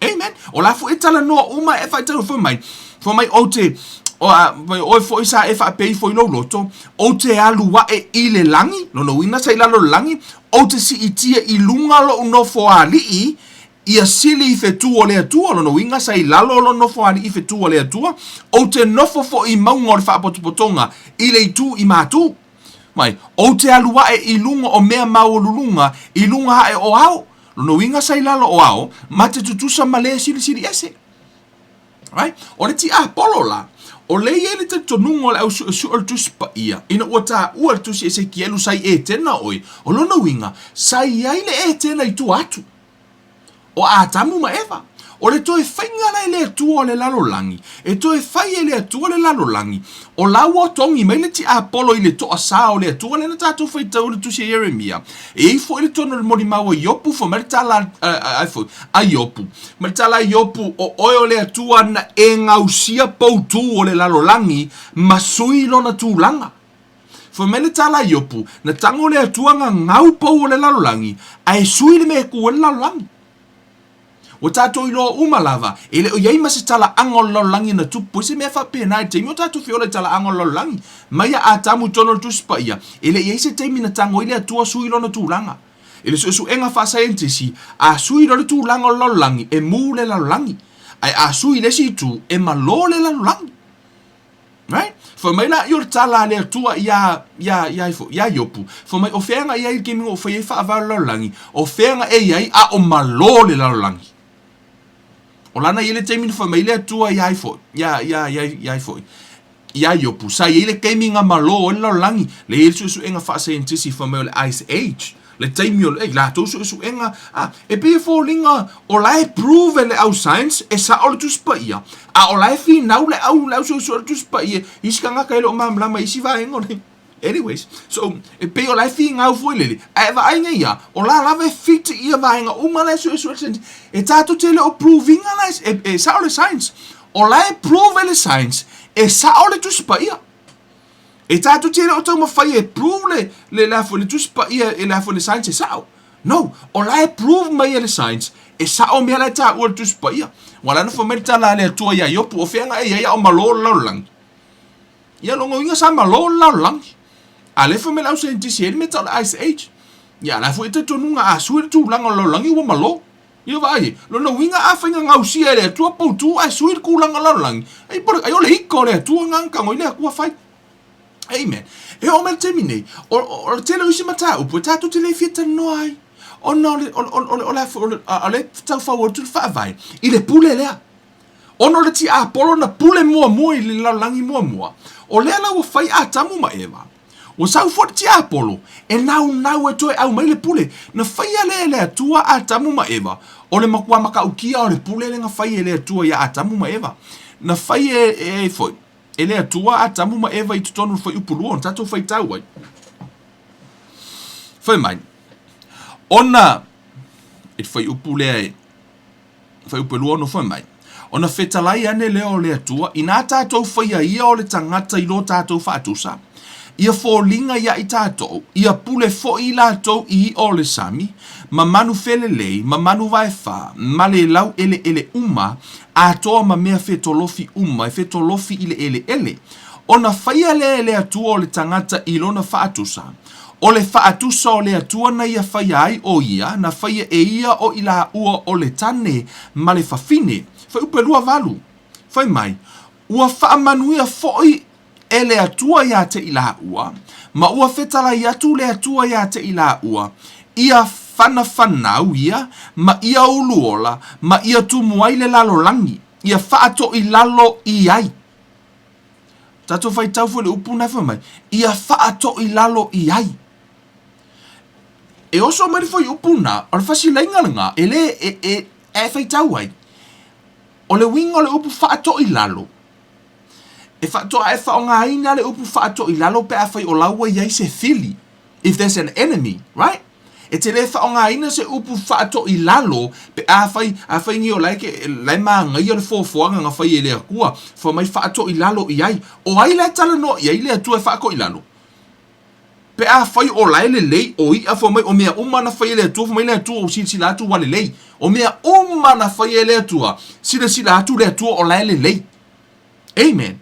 Amen. O la foi e talanoa uma e faitau fai mai. Fai mai ou te o a mai oe foi sa e faapea ifo i lou loto, ou te alu ae i le lagi, lona uiga sa i lalo o le lagi, ou te siitia i luga lou nofoalii, ia sili i fetu o le Atua, lona uiga sa i lalo o lona nofoalii i fetu o le Atua, ou te nofo foi i mauga o le faapotopotoga i le itu i matu. Mai, ou te alu ae i luga o mea maualuluga, i luga ae o ao. Lona uiga sa i lalo o ao, ma te tutusa ma le silisili ese. Right? O le tiapolo la, o le i ai le talitonuga o le au suesue o le Tusi Paia, ina ua taua le Tusi Esekielu sa i Etena oe, o lona uiga, sa i ai le Etena i tua atu. O Atamu ma Eva. O le toe faiga la e le Atua o le lalolagi, e toe fai e le Atua le lalolagi, o la ua togi mai le tiapolo i le toasā o le Atua lea na tatou faitau i le tusi a Ieremia. E i ai foi le tonu o le molimau a Iopu, fai mai le tala a, a, a Iopu, ma le tala a Iopu, o oe o le Atua na e gausia poutū o le lalolagi ma sui lona tulaga. Fai mai le tala a Iopu, na tango le Atua gagau pou o le lalolagi, ae sui le mea e ku ai le lalolagi. Ua tatou iloa uma lava, e le o i ai ma se talaaga o le lalolagi na tupu ai se mea faapena i le taimi o tatou feola i talaaga o le lalolagi. Mai a Atamu i totonu o le Tusi Paia, e le i ai se taimi na tango ai le Atua sui lona tulaga. I le suesuega faasaienitisi, a sui loa le tulaga o le lalolagi, e mū le lalolagi. Ae a sui i le isi itu, e malo le lalolagi. Right? Fai mai la i o le tala a le Atua iā, iā, iā ifo, iā Iopu. Fai mai, o fea na i ai i le taimi na ou fai ai faavae o le lalolagi, o fea na e i ai a o malo le lalolagi. O lana i ai le taimi na fai mai le Atua iā ifo, iā, iā, iā, iā ifo, iā Iopu. Sa i ai le taimi na malo ai le lalolagi, le i ai le suesuega faasaienitisi fai mai o le Ice Age. Le taimi o le, latou suesuega, a, e pei e foliga o la e prove e le au science e sao le Tusi Paia, a o la e finau le au, le au suesue o le Tusi Paia i isi tagata e le o malamalama i isi vaega o le, anyways, so, e pei o la e finau foi lele, ae vaai nei ia, o la lava e fit ia vaega uma la e suesue le science, e tatou te le o prove ina la e, e, e sao le science, o la e prove e le science e sao le Tusi Paia. E tatou te le o taumafai e prove le, le, le, le Tusi Paia e le le science e sao. No, o la e prove mai e le science e sao mea la e taua le Tusi Paia. Ua la na fai mai le tala a le Atua iā Iopu, o fea na e i ai a o malo le lalolagi. Ia lona uiga sa malo le lalolagi. A lea fai mai le au scientist e i ai le mea tau o le ice age. Ia a la foi e talitonuga a sui le tulaga o le lalolagi ua malo. Ia vaai e, lona uiga afai na gausia e le Atua poutu ae sui le tulaga o le lalolagi, ai, ai o le ika o le Atua na na tago ai le Atua fai. Amen. E oo mai le taimi nei, o, o, o le tele o isi mataupu e tatou te le fia talanoa ai, ona o le, o, o, o, o le, o le, o le taufau atu le faavae i le pule lea. Ona o le tiapolo na pule muamua i le lalolagi muamua, o lea la ua fai Atamu ma Eva. Ua sau foi le tiapolo e naunau e toe aumai le pule. Na faia lea e le Atua Atamu ma Eva, o le matua matautia o le pule lea na fai e le Atua iā Atamu ma Eva. Na fai e, e foi, e le Atua Atamu ma Eva i totonu o le fuaiupu lua ona tatou faitau ai. Fai mai, ona i le fuaiupu lea e Fuaiupu e 26 fai mai, Ona fetalai ane lea o le Atua, inā tātou faia ia o le tagata i lo tātou faatusa, ia foliga iā i tātou, ia pule foʻi i latou i iʻa o le sami, ma manu felelei, ma manu vaefā, ma le lauʻeleʻele uma, atoa ma mea fetolofi uma e fetolofi i le ʻeleʻele. Ona faia lea e le Atua o le tagata i lona faatusa, O le faatusa o le Atua na ia faia ai o ia, na faia e ia o i laua o le tane ma le fafine. Fuaiupu e 28, Fai mai, Ua faamanuia foi e le Atua iā te i laua, ma ua fetalai atu le Atua iā te i laua, ia whanawhanau ia, ma ia uluola, ma ia tumu ai le lalolagi, ia faatoilalo i ai. Tatou faitau foi le upu na fai mai, ia faatoilalo i ai. E oso mai le fuaiupu na, o le fasilaina lena, e le, e, e, e faitau ai. O le uiga o le upu faatoilalo, e faatoa e faaaogaina le upu faatoilalo pe afai o la ua i ai se fili. If there's an enemy, right? E te le faaaogaina se upu faatoilalo pe afai, afai nei o la e ke, la e mānaia le foafoaga na fai e le Atua, fai mai faatoilalo i ai. O ai la e talanoa i ai le Atua e faatoilalo? Pe afai o la e lelei, o iʻa fai mai o mea uma na fai e le Atua, fai mai le Atua ua silasila atu ua lelei. O mea uma na fai e le Atua, silasila atu le Atua o la e lelei. Amen.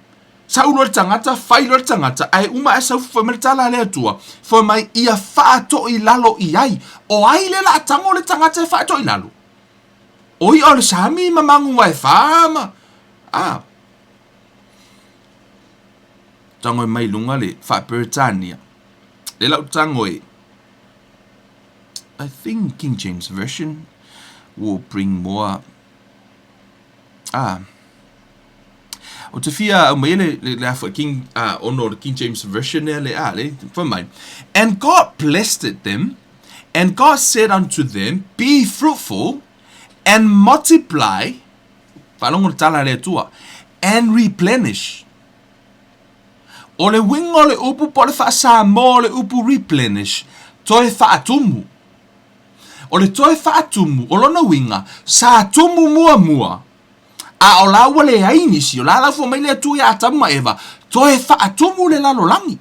Sau loa le tagata, fai loa le tagata, ae uma ae sau fai mai le tala a le Atua, fai mai ia faatoilalo i ai. O ai le laataga o le tagata e faatoilalo? O iʻa o le sami ma magu vaefā ma... A. Tago e mai luga le Faa-Peretania. Le lau tago e... I think King James Version will bring more... Ah. Ou te fia aumaia le, le, le afa King, ah, ono o le King James Version lea le, ah, le, fai mai. And God blessed them, and God said unto them, Be fruitful, and multiply, faalogo le tala a le Atua, and replenish. O le uiga o le upu po o le faa-Samoa o le upu replenish, toe faatumu. O le toe faatumu, o lona uiga, sa tumu muamua, a o la ua leai nisi, o la la ua fai mai le Atua ia Atamu ma Eva, toe faatumu le lalolagi.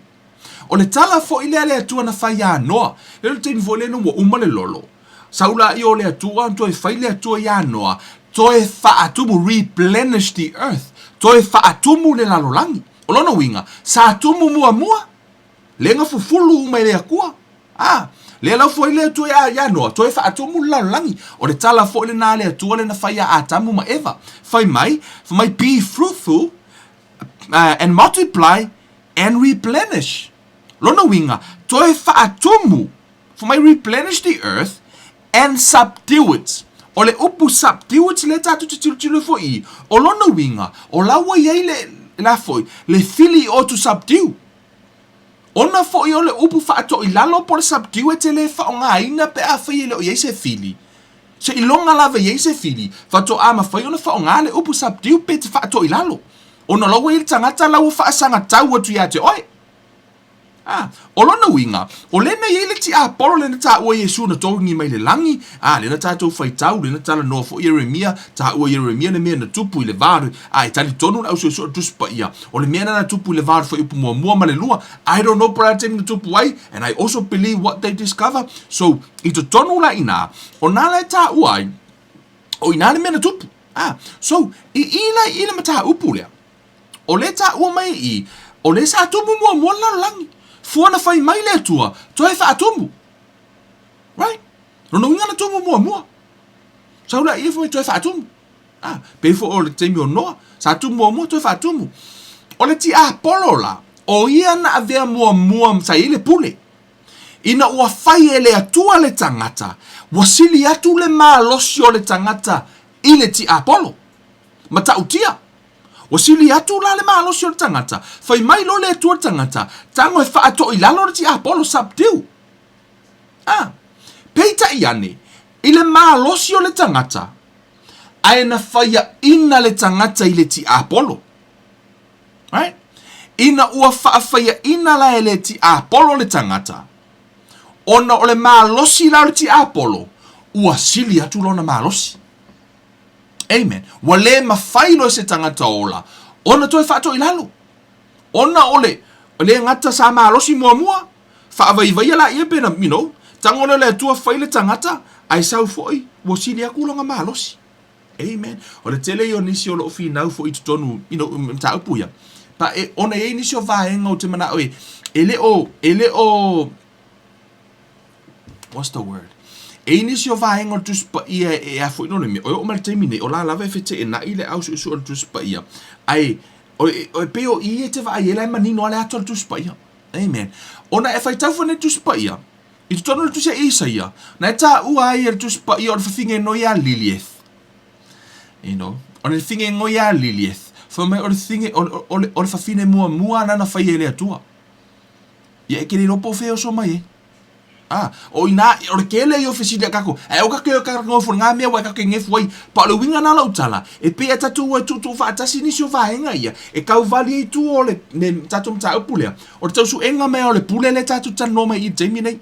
O le tala foi lea a le Atua na fai ia Noa, lea o le taimi foi lea ina ua uma le lolo, sau laia o le Atua ona toe fai le Atua ia Noa, toe faatumu, replenish the earth, toe faatumu le lalolagi. O lona uiga, sa tumu muamua, lea na fufulu uma e le Atua. A, lea lau foi le Atua ia, ia Noa, toe faatumu le lalolagi. O le tala foi lena a le Atua lea na fai ia Atamu ma Eva. Fai mai, fai mai, be fruitful and multiply and replenish. Lona uiga, toe faatumu, fai mai replenish the earth and subdue it. O le upu subdue it lea tatou te tilotilo ai foi i i, o lona uiga, o la ua i ai le, la foi, le fili o to subdue. Ona foi o le upu faatoilalo po o le subdue e te le faaaogaina pe afai e le o i ai se fili. Seiloga lava i ai se fili, faatoa mafai ona faaaoga le upu subdue pe te faatoilalo. Ona o la ua i ai le tagata la ua faasagatau atu ia te oe. A, o lona uiga, o lea na i ai le tiapolo lea na taua Iesu na togi mai le lagi, a, lea na tatou faitau, lea na talanoa foi Ieremia, taua Ieremia le mea na tupu i le va, a, e talitonu le Au Suesuesue o le Tusi Paia, o le mea lena na tupu i le va o le fuaiupu muamua ma le lua, I don't know po o le a le taimi na tupu ai, and I also believe what they discover, so, i totonu la i ina, o nā la e taua ai, o i ina le mea na tupu, a, so, i i la i le mataupu lea, O lea taua mai i, o lea sa tumu muamua le lalolagi. Fua na fai mai le Atua, toe faatumu. Right? Lona uiga na tumu muamua. Sau la ia foi toe faatumu. Ah, pei foi o le taimi o Noa, sa tumu muamua toe faatumu. O le tiapolo la, O ia na avea muamua sa i ai le pule. Ina ua fai e le Atua le tagata, ua sili atu le malosi o le tagata i le tiapolo. Matautia. Ua sili atu la le malosi o le tagata, fai mai loa le Atua i le tagata, tago e faatoilalo le tiapolo, subdue. A. Peitai ane, i le malosi o le tagata, ae na faiaina le tagata i le tiapolo. Right? Ina ua faafaiaina la e le tiapolo le tagata, ona o le malosi la o le tiapolo, ua sili atu lona malosi. Amen. Ua le mafai loa e se tagata ola ona toe faatoilalo. Ona o le le gata sa malosi muamua, faavaivaia laia pe na, you know, tago lea o le Atua fai le tagata, ae sau foi ua sili atu lona malosi. Amen. O le tele ia o nisi o lo o finau foi i totonu, you know, mataupu ia. Pa e, ona e i ai nisi o vaega ou te manao e, e le o, e le o, what's the word? E i ai nisi o vaega o le Tusi Paia e a foi no le mea, o e oo mai le taimi nei, o la lava e feteenai le au suesue o le Tusi Paia, ae o e, o e pei o i e te vaai ai la e manino lava le ata o le Tusi Paia. Amen. Ona e faitau foi nei Tusi Paia, i totonu o le Tusi a Isaia, na e taua ai e le Tusi Paia o le fafine ia Lilieth. You know, o le fafine ia Lilieth, fai mai o le fafine, o, o, o, le, o le fafine muamua lana faia e le Atua. Ia e ke le iloa po o fea e oso mai ai. A, o inā, o le tele ia o fesili a kākou, ae aua kākou e kakanofo i ngā mea ua e kākou e gefu ai. Pa o le uiga lena o lau tala, e pei a tatou e tuutuu faatasi nisi o vaega ia, e kauvali ai tua o le, le tatou mataupu lea, o le tausuega mai o le pule lea tatou te talanoa mai i i le taimi nei.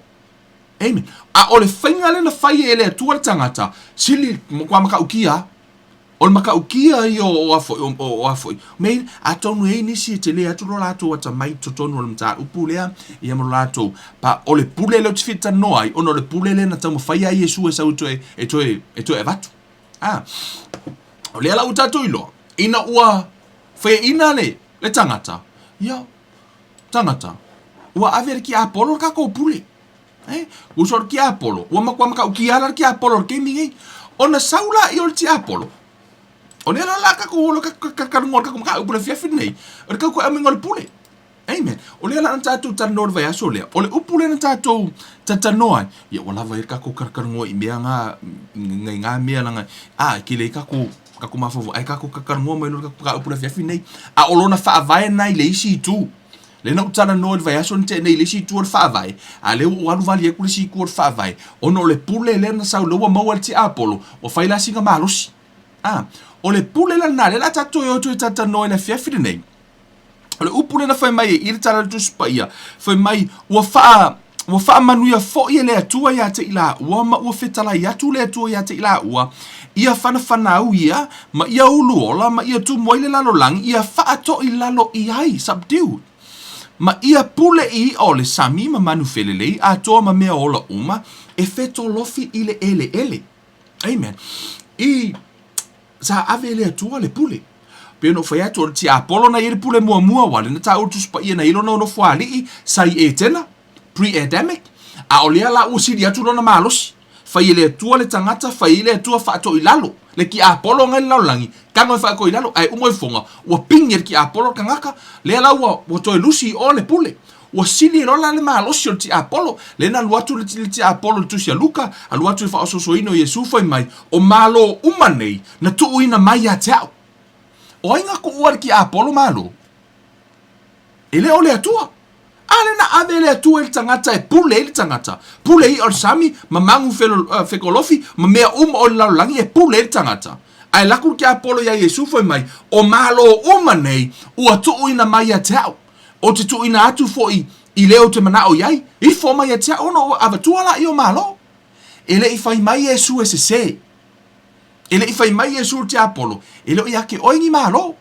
Amen. A o le faiga lea na fai e le Atua le tagata, sili, matua matautia lava. O le matautia ia o a foi, o, o a foi, me, atonu e i ai nisi e tele atu lo latou atamai i totonu o le mataupu lea, ia ma lo latou, pa, o le pule lea ou te fia talanoa ai, ona o le pule lea na taumafai ai Iesu e sau e toe, e toe, e toe avatu. A, o lea la ua tatou iloa, ina ua faiaina le, le tagata, ia, tagata, ua ave e le tiapolo le tatou pule. Eh, uso le tiapolo, ua matua matautia la le tiapolo i le taimi nei. Ona sau laia o le tiapolo, o lea la o le a tatou o talanoa i le tatou mataupu i le afiafi lenei, o le tau toe aumaiga o le pule. Amen. O lea la na tatou talanoa i le vaiaso lea, o le upu lea na tatou talatalanoa ai, ia ua lava ia le tatou talatalanoa i mea na, i ngā mea leaga, a, e tele ai tatou, tatou mafaufau, ae tatou talatalanoa mai loa i le tatou mataupu i le afiafi lenei. A o lona faavae lena i le isi itu. Lea na ou talanoa i le vaiaso na tea nei i le isi itu o le faavae, a lea ua ou alu vali atu le isi itu o le faavae, ona o le pule lea na sau, lea ua maua e le tiapolo, ua fai la sina malosi. A, o le pule la lena, lea o le a tatou toe o atu e talatalanoa i le afiafi lenei, o le upu lea na fai mai ai i le Tala o le Tusi Paia, fai mai, ua faa, ua faamanuia foi e le Atua ia te i laua, ma ua fetalai atu le Atua ia te i laua, ia fanafanau ia, ma ia uluola, ma ia tumu ai le lalolagi, ia faatoilalo i ai, subdue, ma ia pule i iʻa o le sami ma manu felelei, atoa ma mea ola uma, e fetolofi i le ʻeleʻele. Amen. I sa ave e le Atua le pule. Pei ona ou fai atu, o le tiapolo na i ai le pule muamua, aua o lea na taua le Tusi Paia na i ai lona nofoalii sa i Etena, pre-Adamic, a o lea la ua sili atu lona malosi. Fai e le Atua le tagata, fai ai le Atua faatoilalo, le tiapolo na i le lalolagi, tago e faatoilalo, ae uma ifoga, ua pigi e le tiapolo le tagata, lea la ua, ua toe lusi i o le pule. Ua sili loa la le malosi o le tiapolo, lea na alu atu le tiapolo i le tusi a Luka, alu atu i le faaosoosoina o Iesu, fai mai, O Malo uma nei na tuuina mai ia te au. O ai na tuua le tiapolo Malo? E le o le Atua. A lea na ave e le Atua i le tagata e pule ai le tagata, pule iʻa o le sami, ma magu fekolofi, ma mea uma o le lalolagi e pule ai le tagata. Ae alu atu le tiapolo iā Iesu fai mai, O Malo uma nei ua tuuina mai ia te au. Ou te tuuina atu foi i le ou te manao i ai, ifo mai ia te au ona ou avatua laia o Malo. E le i fai mai Iesu e sesē. E le i fai mai Iesu i le tiapolo, e le o ia te oe ni Malo.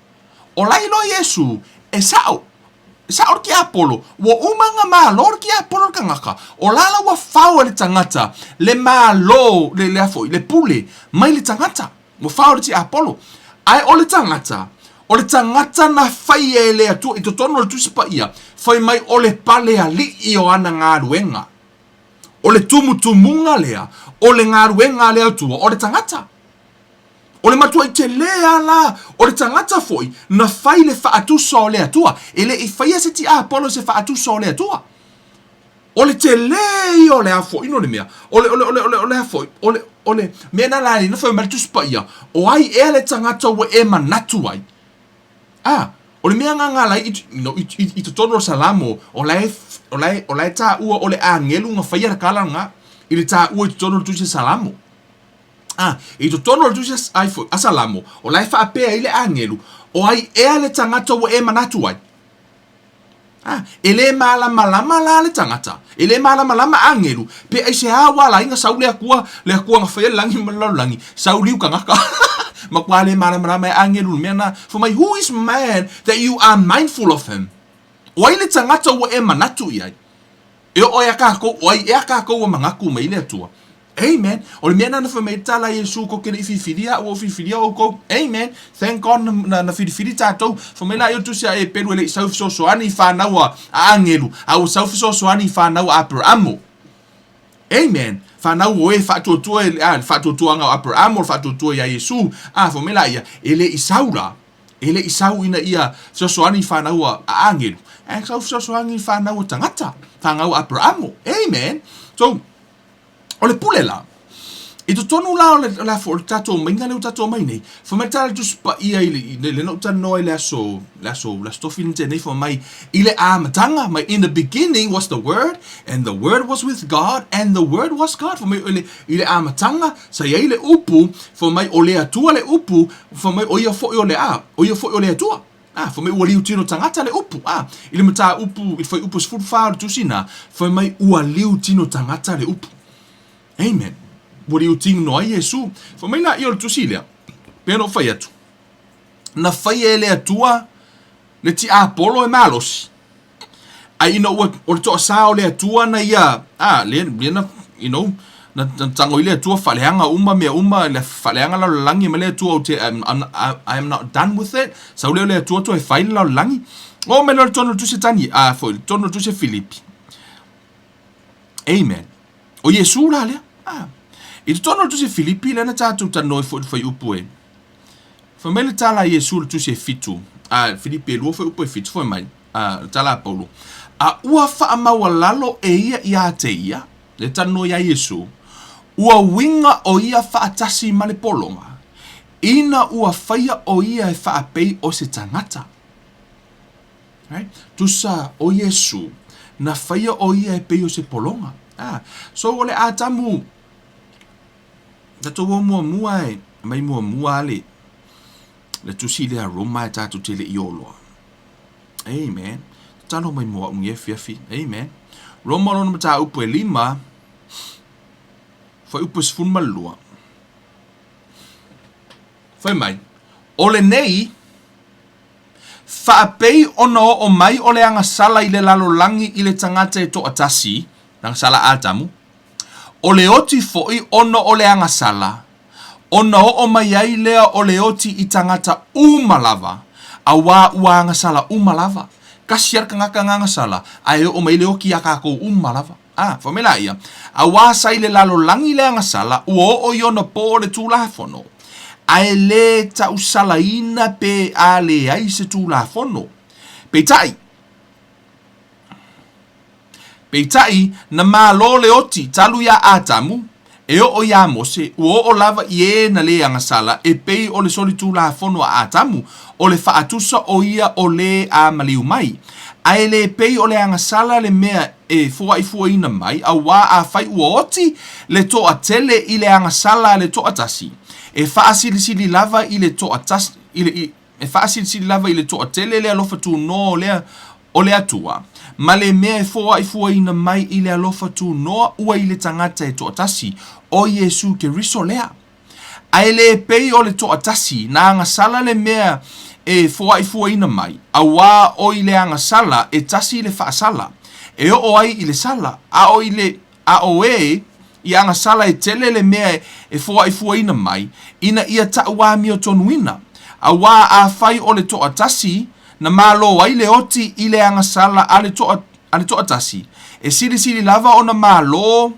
O la e iloa Iesu, e sao, e sao le tiapolo, ua uma ona malo le tiapolo i le tagata, o la la ua fao e le tagata le malo, le, le a foi, le pule mai le tagata. Ua fao le tiapolo. Ae o le tagata, o le tagata na faia e le Atua i totonu o le Tusi Paia, fai mai o le pale alii o ana galuega. O le tumutumuga lea o le galuega a le Atua, o le tagata. O le matuai telē a la o le tagata foi na fai le faatusa o le Atua. E le i faia se tiapolo i se faatusa o le Atua. O le telē ia o le a foi no le mea, o le, o le, o le, o le, o le a foi, o le, o le mea na la na fai mai le Tusi Paia, o ai ea le tagata ua e manatu ai? A, o le mea nga lai i, no, i, i, i totonu o le Salamo, o la e, o la e, o la e tāua o le āngelu nga faia le kala nga, i le tāua i totonu o le Tusi Salamo. A, i totonu o le Tusi a, ai foi, a Salamo, o la e faapea ai le āngelu, o ai ea le tagata ua e manatu ai? A, e le malamalama la le tagata, e le malamalama agelu, pe aisea ua ala ai na sau le Akua, le Akua na faia le lagi ma le lalolagi, sau liu kangaka. Matua le malamalama e agelu le mea na, fai mai, who is man that you are mindful of him? O ai le tagata ua e manatu i ai? E oo ai a kākou, o ai ea kākou ua manatu mai i le Atua? Amen. O le mea lena na fai mai ai le tala a Iesu, kou te le i filifilia au, ua ou filifilia oukou. Amen. Thank God na, na, na filifili tatou. Fai mai laia o le tusi a Epelu e le i sau fesoasoani i fanau a, a agelu, a ua sau fesoasoani i fanau a Aperamo. Amen. Fanau o e faatuatua i le, a, le faatuatuaga o Aperamo, le faatuatua iā Iesu. A, fai mai laia, e le i sau la, e le i sau ina ia fesoasoani i fanau a, a agelu, ae sau fesoasoani i fanau a tagata, fanau a Aperamo. Amen. So, O le pule la, i totonu la o le, o le, o le tatou omaiga lea ua tatou omai nei, fai mai le tala a le Tusi Paia i le, i le, lea na ou talanoa i le aso, le aso, le aso Tofi na tea nei, fai mai, i le amataga, mai, in the beginning was the Word, and the Word was with God, and the Word was God. Fai mai, i le, i le amataga, sa i ai le Upu, fai mai, o le Atua le Upu, fai mai, o ia foi o le a, o ia foi o le Atua. A, fai mai ua liutino tagata le upu. A, i le mataupu, i le fuaiupu 14 o le tusi na, fai mai ua liutino tagata le upu. Amen. Ua liutino ai Iesu. Fai mai laia o le tusi lea, pei ona ou fai atu, na faia e le Atua le tiapolo e malosi. Ai ina ua, o le toasā o le Atua na ia, a, lea, lea na, you know, na, na tago i le Atua faaleaga uma mea uma, le faaleaga lalolagi ma le Atua ou te, I'm, I'm, I am not done with it. Sau lea o le Atua toe fai le lalolagi. Oo mai loa i le tonu o le tusi a Tani, a, foi, le tonu o le tusi a Filipi. Amen. O Iesu la lea. A. I totonu o le tusi a Filipi, lea na tatou talanoa ai foi i le fuaiupu e. Fai mai le tala a Iesu i le tusi e fitu, a, Filipi e lua fuaiupu e fitu, fai mai, a, le tala a Paulo, A ua faamaualalo e ia iā te ia, le talanoa iā Iesu, ua uiga o ia faatasi ma le pologa, ina ua faia o ia e faapei o se tagata. Right? Tusa o Iesu, na faia o ia e pei o se pologa. Ah, so o le Atamu, Tatou o muamua e mai muamua le le tusi lea Roma e tatou te le i o loa. Amen. Tatalo mai mo au i afiafi. Amen. Roma lona mataupu e lima, fuaiupu e 12. Fai mai, o lenei, faapei ona oo mai o le agasala i le lalolagi i le tagata e toatasi, le agasala a Atamu, O le oti foi ona o le agasala, ona oo mai ai lea o le oti i tagata uma lava, auā ua agasala uma lava. Kasi a le tagata na agasala, ae oo mai le oti iā kākou uma lava. A, fai mai laia, auā sa i le lalolagi le agasala, ua oo i ona pō le Tulafono, ae le tausalaina pe a leai se Tulafono. Peitai, Peitai, na malo le oti talu iā Atamu, e oo iā Mose, ua oo lava i e na lē agasala e pei o le solitulafono a Atamu, o le faatusa o ia o lē a maliu mai. A e lē pei o le agasala le mea e foaifuaina mai, auā afai ua oti le toatele i le agasala a le toatasi, e faasilisili lava i le toatasi, i le, i, E faasilisili lava i le toatele le alofa tunoa o le, o le Atua, ma le mea e foaifuaina mai i le alofa tunoa ua i le tagata e toatasi, o Iesu Keriso lea. A e le pei o le toatasi, na agasala le mea e foaifuaina mai, auā o i le agasala e tasi le faasala, e oo ai i le sala, a o i le A o ē i agasala e tele le mea e foaifuaina mai, ina ia taʻuamiotonuina, auā afai o le toatasi na malo ai le oti i le agasala a le toa, a le toatasi, e silisili lava ona malo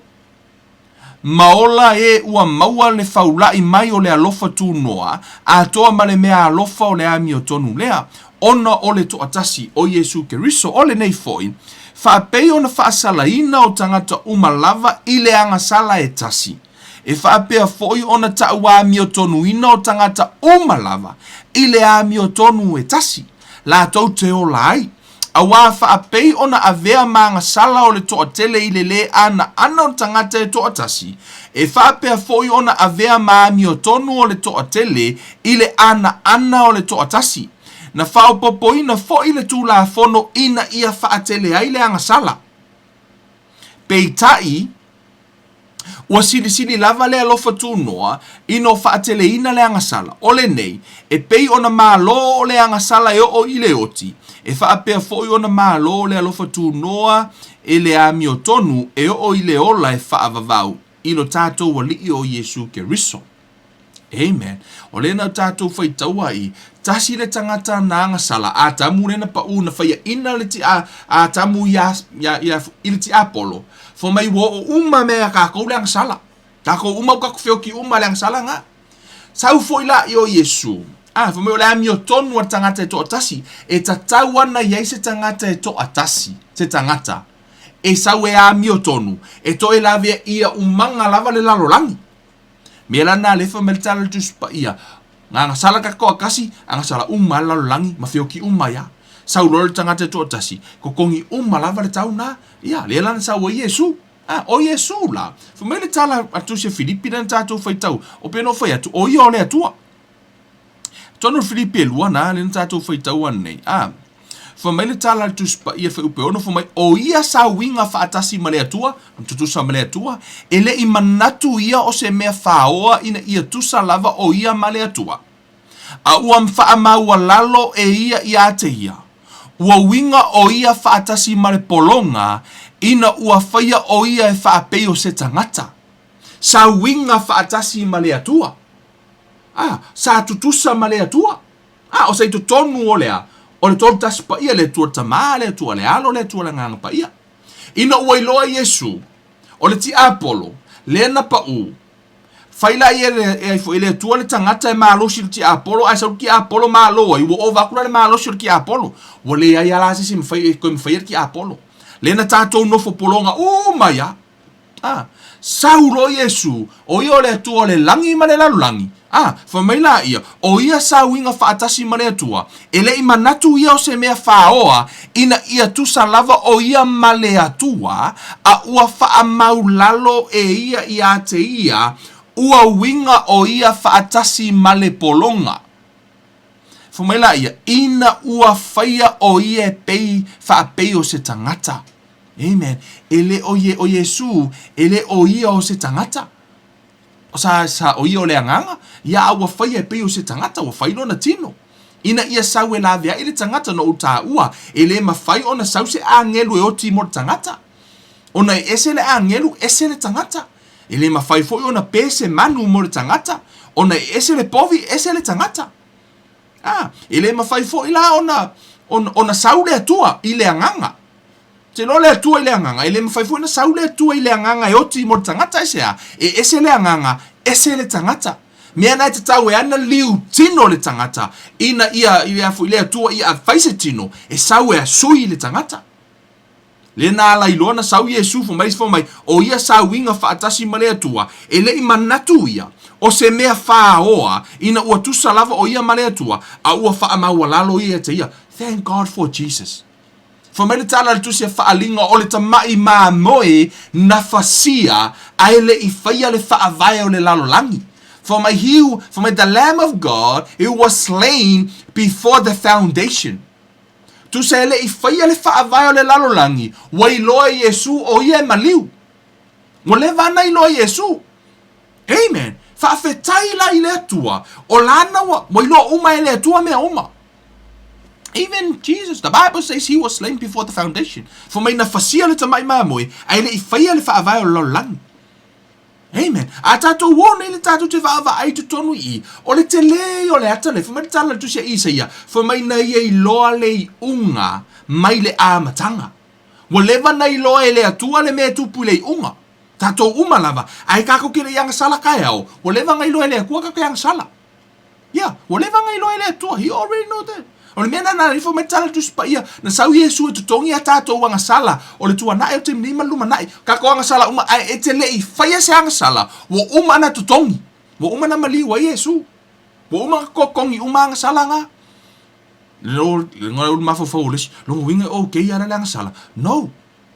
Ma ola e ua maua le faulaʻi mai o le alofa tunoa, atoa ma le mea alofa o le amiotonu lea, ona o le toatasi, o Iesu Keriso, o lenei foi, faapei ona faasalaina o tagata uma lava i le agasala e tasi, e faapea foi ona taʻuamiotonuina o tagata uma lava i le amiotonu e tasi, latou te ola ai. Auā faapei ona avea ma agasala o le toatele i le lē anaana o le tagata e toatasi, e faapea foi ona avea ma amiotonu o le toatele i le anaana o le toatasi. Na faaopoopoina foi le Tulafono ina ia faatele ai le agasala. Peitai, Ua silisili lava le alofa tunoa ina o faateleina le agasala. O lenei, e pei ona malo o le agasala e oo i le oti, e faapea foi ona malo le alofa tunoa e le amiotonu e oo i le ola e faavavau i lo tatou Alii o Iesu Keriso. Amen. O lea na tatou faitaua i, tasi le tagata na agasala, Atamu lea na paʻu na faiaʻina le ti, a, Atamu iā, iā, iā, i le tiapolo, fai mai ua oo uma mea iā kākou le agasala. Kākou uma ua kākou feoki uma le agasala na. Sau foi la i o Iesu, a, fai mai o le amiotonu a le tagata e toatasi, e tatau ana i ai se tagata e toatasi, se tagata, e sau e amiotonu, e toe lavea ia umaga lava le lalolagi. Mea la na lefa mai le tala le Tusi Paia, na agasala ka toatasi, agasala uma le lalolagi ma feoki uma ia. Sau loa le tagata e toatasi, totogi uma lava le tau na, ia, lea la na sau ai Iesu. A, o Iesu la, fai mai le tala a le Tusi a Filipi lea na tatou faitau, o pei ona ou fai atu, o ia o le Atua. Tonu le Filipi e lua na, lea na tatou faitau anei. A, fai mai le tala a le Tusi Paia Fuaiupu e 6, fai mai, o ia sauiga faatasi ma le Atua, tutusa ma le Atua, e le i manatu ia o se mea faoa ina ia tusa lava o ia ma le Atua. A ua faamaualalo e ia iā te ia, ua uiga o ia faatasi ma le pologa, ina ua faia o ia e faapei o se tagata. Sauiga faatasi ma le Atua. A, sa tutusa ma le Atua. A, o sa i totonu o le a, o le Tolu Tasi Paia, le Atua le Tama, le Atua le Alo, le Atua le Agaga Paia. Ina ua iloa Iesu, o le tiapolo, lea na paʻu, fai la ia e ai foi e le Atua le tagata e malosi i le tiapolo, ae sau le tiapolo malo ai, ua ova atu la le malosi o le tiapolo. Ua leai a la se isi e mafai, e toe mafaia le tiapolo. Lea na tatou nofo pologa uma ai a. A, sau loa Iesu, o ia o le Atua o le lagi ma le lalolagi. A, fai mai la ia, o ia sauiga faatasi ma le Atua, e le i manatu ia o se mea faoa ina ia tusa lava o ia ma le Atua, a ua faamaulalo e ia iā te ia, ua uiga o ia faatasi ma le pologa. Fai mai la ia, ina ua faia o ia e pei faapei o se tagata. Amen. E le o, o Iesu, e le o ia o se tagata. O sa, sa o ia o le agaga, ia a ua faia e pei o se tagata, ua fai lona tino. Ina ia sau e laveai le tagata na ou tāua, e le mafai ona sau se agelu e oti mo le tagata. Ona e ese le agelu, ese le tagata. E le mafai foi ona pē se manu mo le tagata, ona e ese le povi, ese le tagata. A, e le mafai foi la ona, ona, ona sau le Atua i le agaga. Te iloa le Atua i le agaga, e le mafai foi ona sau le Atua i le agaga e oti mo le tagata, aisea? E ese le agaga, ese le tagata. Mea na e tatau e ana liu tino le tagata, ina ia, ia foi le Atua ia fai se tino, e sau e asui le tagata. Lea na ala iloa na sau Iesu fai mai, fai mai, o ia sauiga faatasi ma le Atua, e le i manatu ia, o se mea faoa, ina ua tusa lava o ia ma le Atua, a ua faamaualalo ia ia te ia. Thank God for Jesus. Fai mai le tala a le Tusi a Faaliga, o le tamaʻi mamoe na fasia ae le i faia le faavae o le lalolagi. Fai mai, he, fai mai, the Lamb of God who was slain before the foundation. Tusa e le i faia le faavae o le lalolagi, ua iloa e Iesu o ia e maliu. Ua leva ana iloa Iesu. Amen. Faafetai la i le Atua, o lana ua, ua iloa uma e le Atua mea uma. Even Jesus, the Bible says he was slain before the foundation. Fai mai na fasia le tamaʻi mamoe, ae le i faia le faavae o le lalolagi. Amen. A tatou o nei le tatou te vaavaai i totonu i i, o le telē ia o le ata lea, fai mai le tala a le Tusi a Isaia, fai mai na ia iloa le iuga mai le amataga. Ua leva na iloa e le Atua le mea e tupu i le iuga. Tatou uma lava, ae kakou ke le i agasala kaeao, ua leva ona iloa e le Atua kakou ke agasala. Ia, ua leva ona iloa e le Atua, He already know that. O le mea lena na ifo mai le tala le Tusi Paia, na sau Iesu e totogi a tatou agasala, o le tuanai o le taimi nei ma le lumanai. Kakou agasala uma, ae e te le i faia se agasala, ua uma ona totogi. Ua uma ona maliu ai Iesu. Ua uma ona totogi uma agasala na. Le le mafaufau o le isi, lona uiga e okay lava la le agasala. No!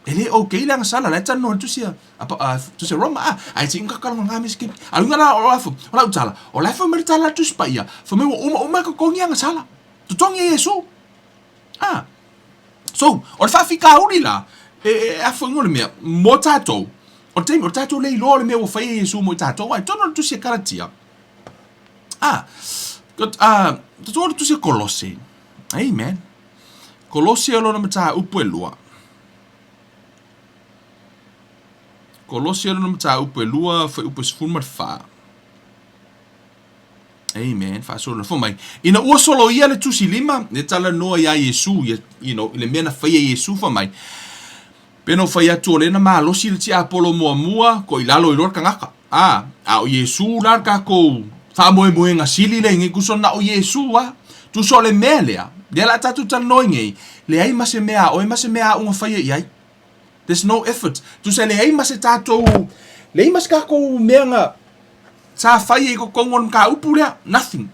E le okay le agasala, la e talanoa i le tusi a, a, tusi a Roma, a, ae se i ka me skip. A uiga la o la o lau tala, o la e fai mai le tala a le Tusi Paia, fai mai ua uma uma e totogi agasala. Totogi e Iesu. A. So, o le faafitauli la, e, e, e afoiga o le mea, mo tatou, o le taimi, o le tatou le iloa o le mea ua fai e Iesu mo i tatou, ai, tonu o le tusi a Kalatia, a, a, tonu o le tusi a Kolose, amen, Kolose o lona mataupu e lua. Kolose o lona mataupu e lua, fuaiupu e 14. Amen. Faasolo fo mai. Ina ua soloia le tusi lima, le talanoa iā Iesu, ia, you know, i le mea na faia e Iesu fai mai. Pe na fai atu o lea na malosi le tiapolo muamua, ko i lalo i loa le tagata. A, a o Iesu la le tatou faamoemoega sili lea i nei, tusa na o Iesu a. Tusa o le mea lea, lea la tatou talanoa i nei, leai ma se mea a oe ma se mea aʻu na faia i ai. There's no effort. Tusa e leai ma se tatou, leai ma se tatou mea na sa faia i totonu o le mataupu lea. Nothing.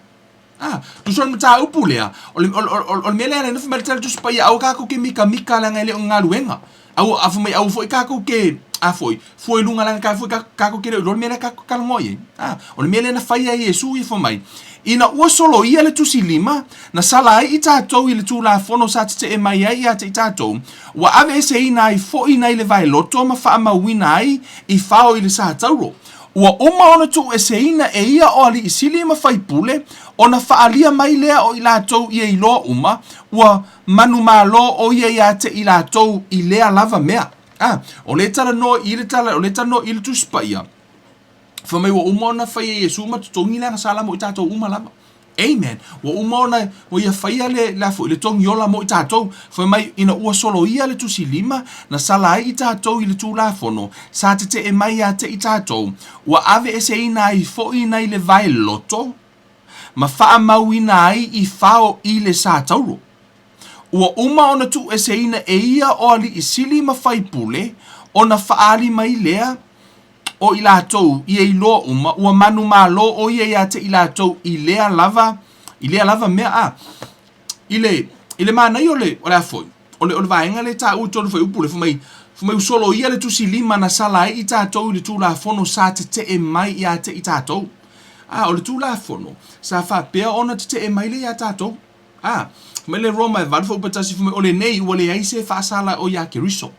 Ah, tusa o le mataupu lea, o le, o, o, o le mea lea na fai mai le tala Tusi Paia, aua tatou ke mikamika leaga e le o ni galuega. Aua, a fai mai aua foi tatou ke, a foi, fua i luga leaga foi tatou ke le o iloa le mea lea tatou talanoa i ai. Ah, o le mea lea na faia e Iesu ia fai mai, ina ua soloia le tusi lima, na sala ai i tatou i le Tulafono sa tetee mai ai ia te i tatou, ua aveeseina ai foi nai le vaeloto ma faamauina ai i fao i le satauro. Ua uma ona tuueseina e ia o alii sili ma faipule, ona faaalia mai lea o i latou ia iloa uma, ua manumalo o ia ia te i latou i lea lava mea. A, o lea talanoa i le tala, o lea talanoa i le Tusi Paia, fai mai ua uma ona fai e Iesu ma totogi le agasala mo i tatou uma lava. Amen. Ua uma ona ua ia faia le, le, foi, le togiola mo i tatou. Fai mai, ina ua soloia le tusi lima, na sala ai i tatou i le Tulafono, sa tetee mai ia te i tatou, ua aveeseina ai foi nai le vaeloto, ma faamauina ai i fao i le satauro. Ua uma ona tuueseina e ia o alii sili ma faipule, ona faaali mai lea, o i latou ia iloa uma, ua manumalo o ia ia te i latou i lea lava, i lea lava mea. A, i le, i le manaia o le, o le a foi, o le, o le vaega lea e taua i totonu o fuaiupu lea, fai mai, fai mai ua soloia le tusi lima na sala ai i tatou i le Tulafono sa tetee mai ia te i tatou. A, o le Tulafono, sa faapea ona tetee mai lea ia tatou. A, fai mai le Roma e 8 fuaiupu e 1, fai mai, o lenei ua leai se faasala o ia Keriso.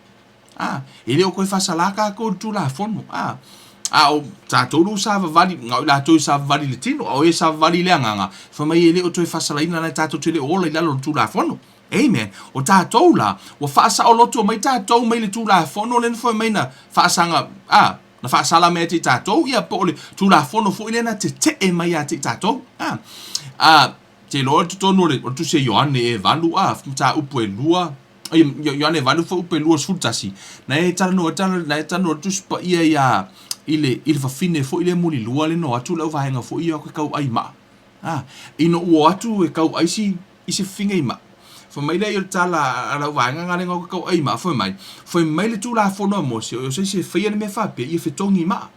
A, e le o toe faasalā tatou i le Tulafono. A, a o tatou lea ua savavali, na o i latou e savavali i le tino, a o e savavali i le agaga, fai mai e le o toe faasalaina la tatou te le o ola i lalo o le Tulafono. Amen. O tatou la, ua faasaoloto mai tatou mai le Tulafono lea na fai mai na faasaga, a, na faasala mai ia te i tatou, ia po o le Tulafono foi lea na tetee mai ia te i tatou. A, a, te iloa i totonu o le, o le tusi a Ioane e 8, a, mataupu e 2, Ioane 8 fuaiupu e 21, na e talanoa tala na e talanoa le Tusi Paia ia i le i le fafine foi lea mulilua le no atu lau vaega foi ia ke tau ai maa. Ah, ina ua o atu e tau ai si i se fafine i maa. Fai mai lea i o le tala a lau vaega nga le nga tau ai maa fai mai. Fai mai le Tulafono a Mose o se isi e faia le mea faapea ia fetogi i maa.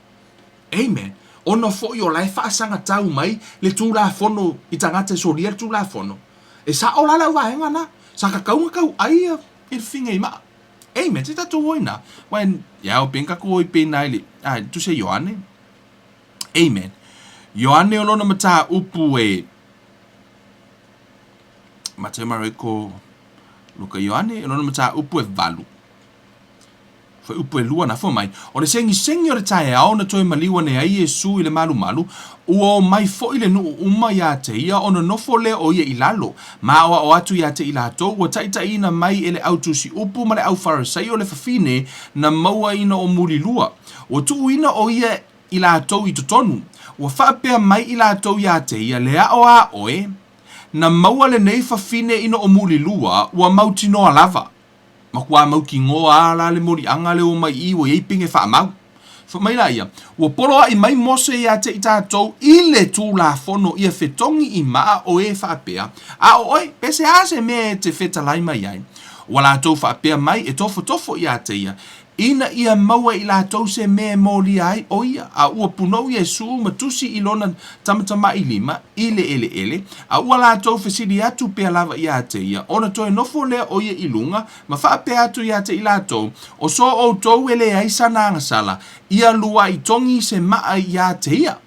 Amen. Ona foi o la e faasagatau mai le Tulafono i tagata e solia le Tulafono. E sao la lau vaega na. Sa tatau ona tau ai ia i le figa i maa. Amen. Se tatou o ina. Wai, ia o pena tatou o i pena i le, a, tusi a Ioane. Amen. Ioane o lona mataupu e Mateo Mareko Luka Ioane o lona mataupu e 8. Fuaiupu e lua na fua mai, O le segisegi o le taeao na toe maliu ane ai Iesu i le malumalu, ua omai foi le nuu uma ia te ia ona nofo lea o ia i lalo, ma aoao atu ia te i latou ua taitaiina mai e le au tusi upu ma le au Farisaio le fafine na maua ina o mulilua. Ua tuuina o ia i latou i totonu, ua faapea mai i latou ia te ia, Le ao a oe, na maua lenei fafine ina o mulilua, ua mautinoa lava. Matua mautinoa a la le moliaga lea ua mai i i ua i ai pine faamau. Fai mai laia, Ua poloaʻi mai Mose iā te i tātou i le Tulafono ia fetogi i maʻa o e faapea, A ʻo ʻoe, pehea se mea e te fetalai mai ai? Ua lātou faapea mai e tofotofo iā te ia, ina ia maua i lātou se mea e molia ai ʻo ia, a ua punou Iesū ma tusi i lona tamatamailima i le ʻeleʻele, a ua lātou fesili atu pea lava iā te ia, ona toe nofo lea ʻo ia i luga, Ma faapea atu iā te i lātou, O so ʻoutou e leai sana agasala, ia luaʻi togi se maʻa iā te ia.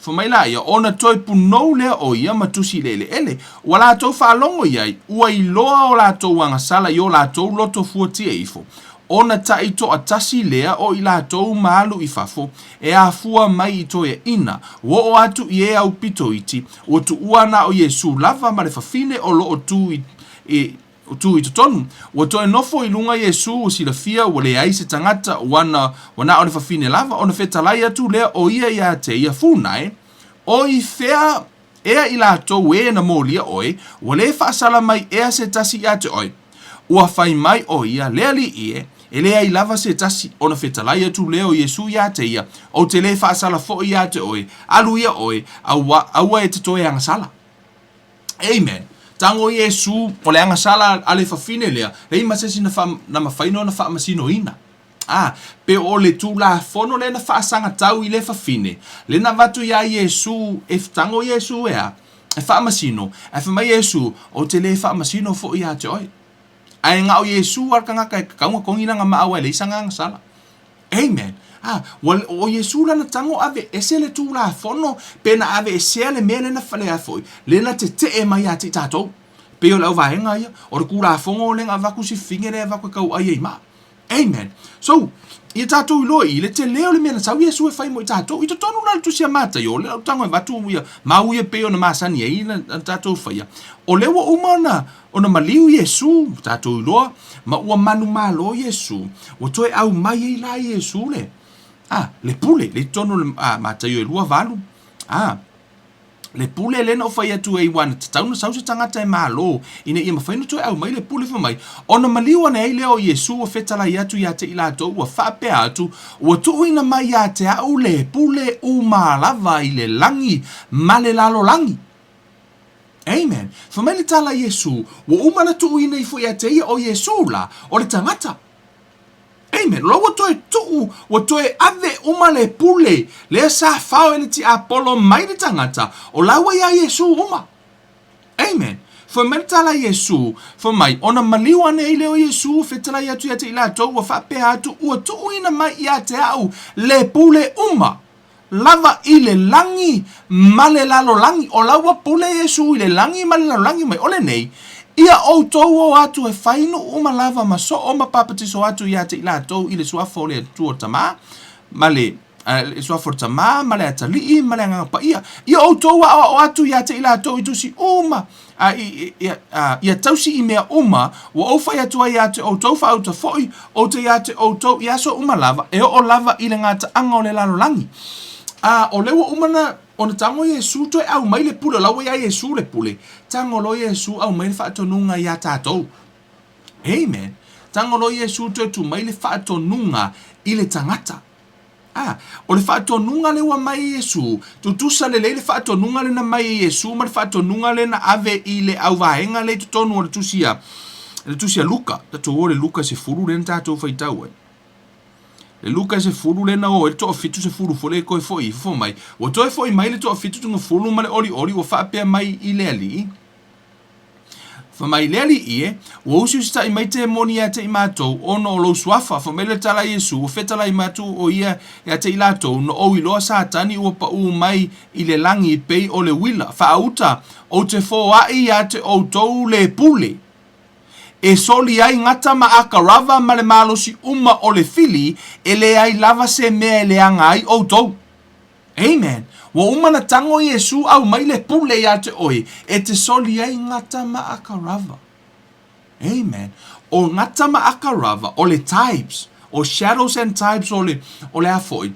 Fai mai la ia, ona toe punou lea ʻo ia ma tusi i le ʻeleʻele. Ua lātou faalogo i ai, ua iloa o lātou agasala i o lātou loto fuatia ifo. Ona taʻi toʻatasi lea o i lātou ma alu i fafo, e afua mai i toeaʻina, ua oo atu i e aupito iti, ua tuʻua ana ʻo Iesū lava ma le fafine o loo tū i, i, Tū i totonu, ua toe nofo i luga Iesū, ua silafia, ua leai se tagata, ua na, ua na o le fafine lava, ona fetalai atu lea o ia iā te ia fūnae, O i fea ea i lātou ē na molia ʻoe, ua lē faasala mai ea se tasi iā te ʻoe? Ua fai mai ʻo ia, Le aliʻi e, e leai lava se tasi, ona fetalai atu lea o Iesū iā te ia, Ou te lē faasala foʻi iā te ʻoe, alu ia ʻoe, a ua, aua e te toe agasala. Amen. Tago Iesu, o le agasala a le fafine lea, leai ma se isi na, fa, na mafai ona faamasinoina. A, pe o le Tulafono lea na faasagatau i le fafine, lea na avatu iā Iesu, e tago Iesu e a, e faamasino, ae fai mai Iesu, Ou te lē faamasino foʻi iā te oe. Ae na o Iesu a le tagata e tatau ona togi lana maa aua e leai sana agasala. Amen. A, ua, o Iesu lana tago ave ese le Tulafono, pe na ave esea le mea lea na lea foi, lea na teteʻe mai ia te i tatou. Pei o le auvaega ia, o le Tulafono lea na avatu si fafine lea e avatu e tauai ai ma. Amen. So, ia tatou iloa i le tele o le mea na sau Iesu e fai mo i tatou. I totonu la o le Tusi a Mataio, lea lau tago e avatu ia mau ia pei ona masani ai na tatou faia. O lea ua uma ona Ona maliu Iesū, ua tatou iloa, ma ua manumalo Iesū, ua toe ʻau mai ai la Iesū le, a, le pule, le i totonu o le, a, Mataio e 28, a, le pule lea na ou fai atu ai ua na tatau ona sau se tagata e malo ina ia mafai ona toe ʻau mai le pule fai mai, ona maliu ane ai lea o Iesū ua fetalai atu iā te i latou ua faapea atu, Ua tuuina mai iā te aʻu le pule uma lava i le lagi ma le lalolagi. Amen. Fai mai le tala a Iesu, ua uma ona tuuina ifo ia te ia o Iesu la, o le tagata. Amen. O la ua toe tuu, ua toe ave uma le pule, lea sa fao e le tiapolo mai le tagata, o la ua ia Iesu uma. Amen. Fai mai le tala a Iesu, fai mai, ona maliu ane ai lea o Iesu, fetalai atu ia te i latou, ua faapea atu, ua tuuina mai ia te au le pule uma. Lava i le lagi ma le lalolagi. O la ua pule Iesu i le lagi ma le lalolagi mai o lenei, ia ʻoutou o atu e fai nuu uma lava ma soo ma papatiso atu iā te i latou i le suafa o le Atua Tamā ma le le suafa o le Tamā ma le Atalii ma le Agaga Paia. Ia ʻoutou aʻoaʻo atu iā te i latou i tusi uma a i, i, a, ia tausi i mea uma, ua ou fai atu ai iā te ʻoutou faauta foʻi, ou te iā te ʻoutou i aso uma lava, e oo lava i le gataʻaga o le lalolagi. A o lea ua uma na, ona tago Iesu toe ʻau mai le pule, o la ua iā Iesu le pule, tago loa Iesu ʻau mai le faatonuga iā tatou. Amen. Tago loa Iesu toe tuu mai le faatonuga i le tagata. A, o le faatonuga lea ua mai e Iesu, tutusa lelei le faatonuga lea na mai e Iesu ma le faatonuga lea na ave i le auvaega lea i totonu o le tusi a, le tusi a Luka. Tatou o le Luka 10 lea na tatou faitau ai. Le Luka 10 lea na o ai le toafitusefulu foi lea e toe foi ifo fai mai. Ua toe foi mai le toafitusefulu ma le olioli ua faapea mai i le Alii, Fai mai le Alii e, ua usiusitaʻi mai temoni ia te i matou, ona o lou suafa. Fai mai le tala a Iesu, ua fetalai mai atu o ia ia te i latou, no ou iloa Satani ua paʻū mai i le lagi pei o le uila. Faauta, ou te foaʻi ia te outou le pule, e soli ai gata ma akarava ma le malosi uma o le fili, e leai lava se mea e leaga ai outou. Amen. Ua uma na tago Iesu au mai le pule iā te oe e te soli ai ngata ma akarava. Amen. O ngata ma akarava, o le types, o shadows and types o le, o le a foi,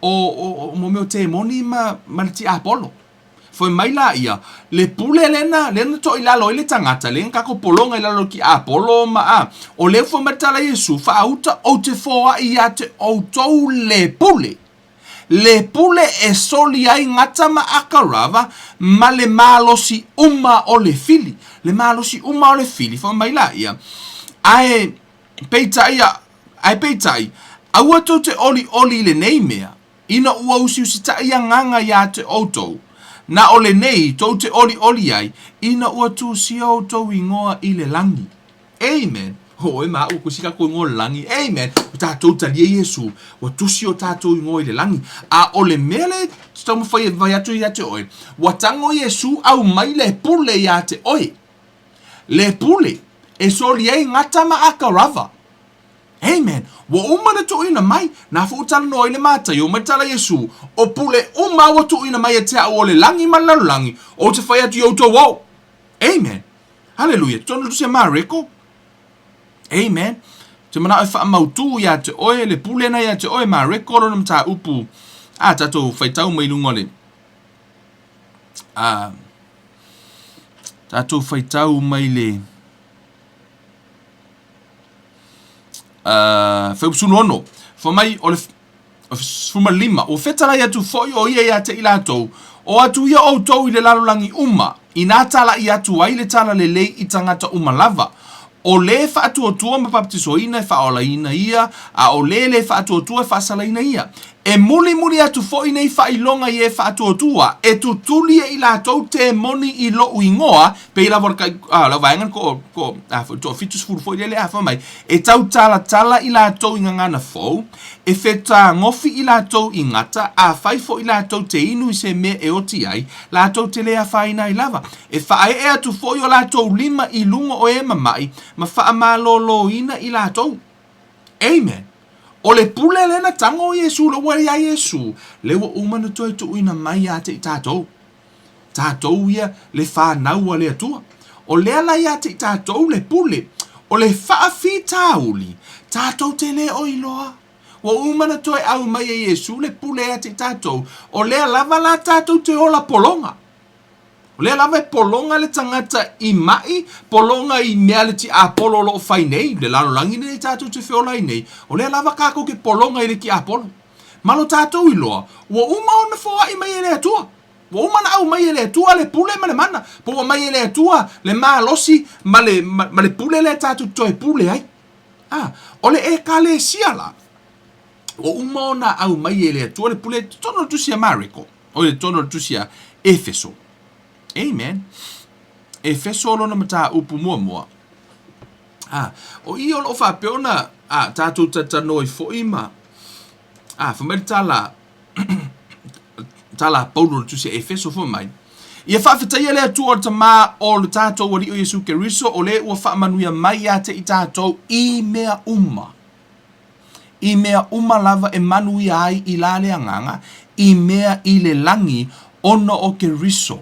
o, o, o mo mea o temoni ma, ma le tiapolo. Foi mai laia, le pule lena, lea na toʻi lalo ai le tagata, lea na tatou pologa i lalo o le tiapolo ma a. O lea ua foi mai le tala a Iesu, Faauta ou te foai ia te outou le pule. Le pule e soli ai gata ma akarava ma le malosi uma o le fili. Le malosi uma o le fili, foi mai laia. Ae peitai, ae peitai, aua tou te olioli i lenei mea, Ina ua usiusitai agaga iā te outou, na o lenei tou te olioli ai, ina ua tusia outou igoa i le lagi. Amen. O oe ma aʻu ua tusi tatou igoa i le lagi. Amen. Ua tatou talia Iesu, ua tusi o tatou igoa i le lagi. A o le mea lea e taumafai e fai atu ia te oe, ua tago Iesu aumai le pule iā te oe. Le pule e soli ai gata ma akarava. Amen. Ua uma ona tuuina mai, na foi ua talanoa ai le Mataio ma le tala Iesu, o pule uma ua tuuina mai e te au o le lagi ma le lalolagi, ou te fai atu i outou o. Amen. Haleluia. Totonu o le tusi a Mareko. Amen. Te manao e faamautū iā te oe, le pule na iā te oe, Mareko lona mataupu. A, tatou faitau mai luga o le, a, tatou faitau mai le, Fuaiupu 16, Fai mai o le 15, Ua fetalai atu foi o ia ia te i latou, O atu ia outou i le lalolagi uma, inā talaʻi atu ai le talalelei i tagata uma lava. O le faatuatua ma baptisoina e faaolaina ia, a o le le faatuatua e faasalaina ia. E mulimuli atu foi nei faailoga i e faatuatua, e tutuli e i latou temoni i loʻu igoa, Pei lava o le kai, a, lau vaega ko, ko, a, foi, toa 70 foi lele, a, fai mai, e tautalatala i latou i gagana fou, e fetagofi i latou i gata, a fai foi latou te inu i se mea e oti ai, latou te le afaina ai lava. E faaee atu foi o latou lima i luga o e mamaʻi, ma faamalōlōina i latou. Amen. O le pule lea na tago o Iesu, le ua iā Iesu, le ua uma na toe tuuina mai ia te i tatou. Tatou ia le fanau a le Atua. O lea la ia te i tatou le pule, o le faafitauli, tatou te le o iloa. Ua uma na toe aumai e Iesu le pule ia te i tatou, o lea lava la tatou te ola pologa. O lea lava e pologa le tagata i maʻi, pologa i mea le tiapolo o lo o fai nei, le lalolagi lenei tatou te feola ai nei, o lea lava kakou te pologa i le tiapolo. Ma lo tatou iloa, ua uma ona foai mai e le Atua. Ua uma ona aumai e le Atua le pule ma le mana, po ua aumai e le Atua le malosi ma le, ma, ma le pule lea tatou te toe pule ai. A, o le Ekalesia la, ua uma ona aumai e le Atua le pule i totonu o le tusi a Mareko, o i totonu o le tusi a Efeso. Amen. Efeso lona mataupu muamua. A, o i o loo faapea ona a, tatou talatalanoa ai foi ma, a, fai mai le tala, tala a Paulo i le tusi a Efeso fai mai, Ia faafetaia le Atua o le Tamā o le tatou Alii o Iesu Keriso, o le ua faamanuia mai ia te i tatou i mea uma, i mea uma lava e manuia ai i la le agaga, i mea i le lagi, ona o Keriso.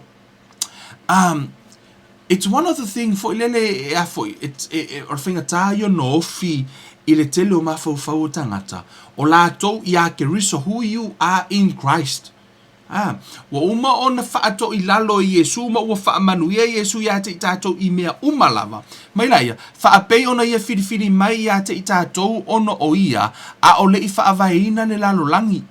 Um, it's one of the thing foi lele e a foi, it, e, e, o le faigata ia ona ofi i le tele o mafaufau o tagata, o latou iā Keriso, who you are in Christ. Ah, ua uma ona faatoʻi lalo e Iesu ma ua faamanuia Iesu iā te i tatou i mea uma lava. Mai laia, faapei ona ia filifili mai iā te i tatou ona o ia, a o le i faavaeina le lalolagi.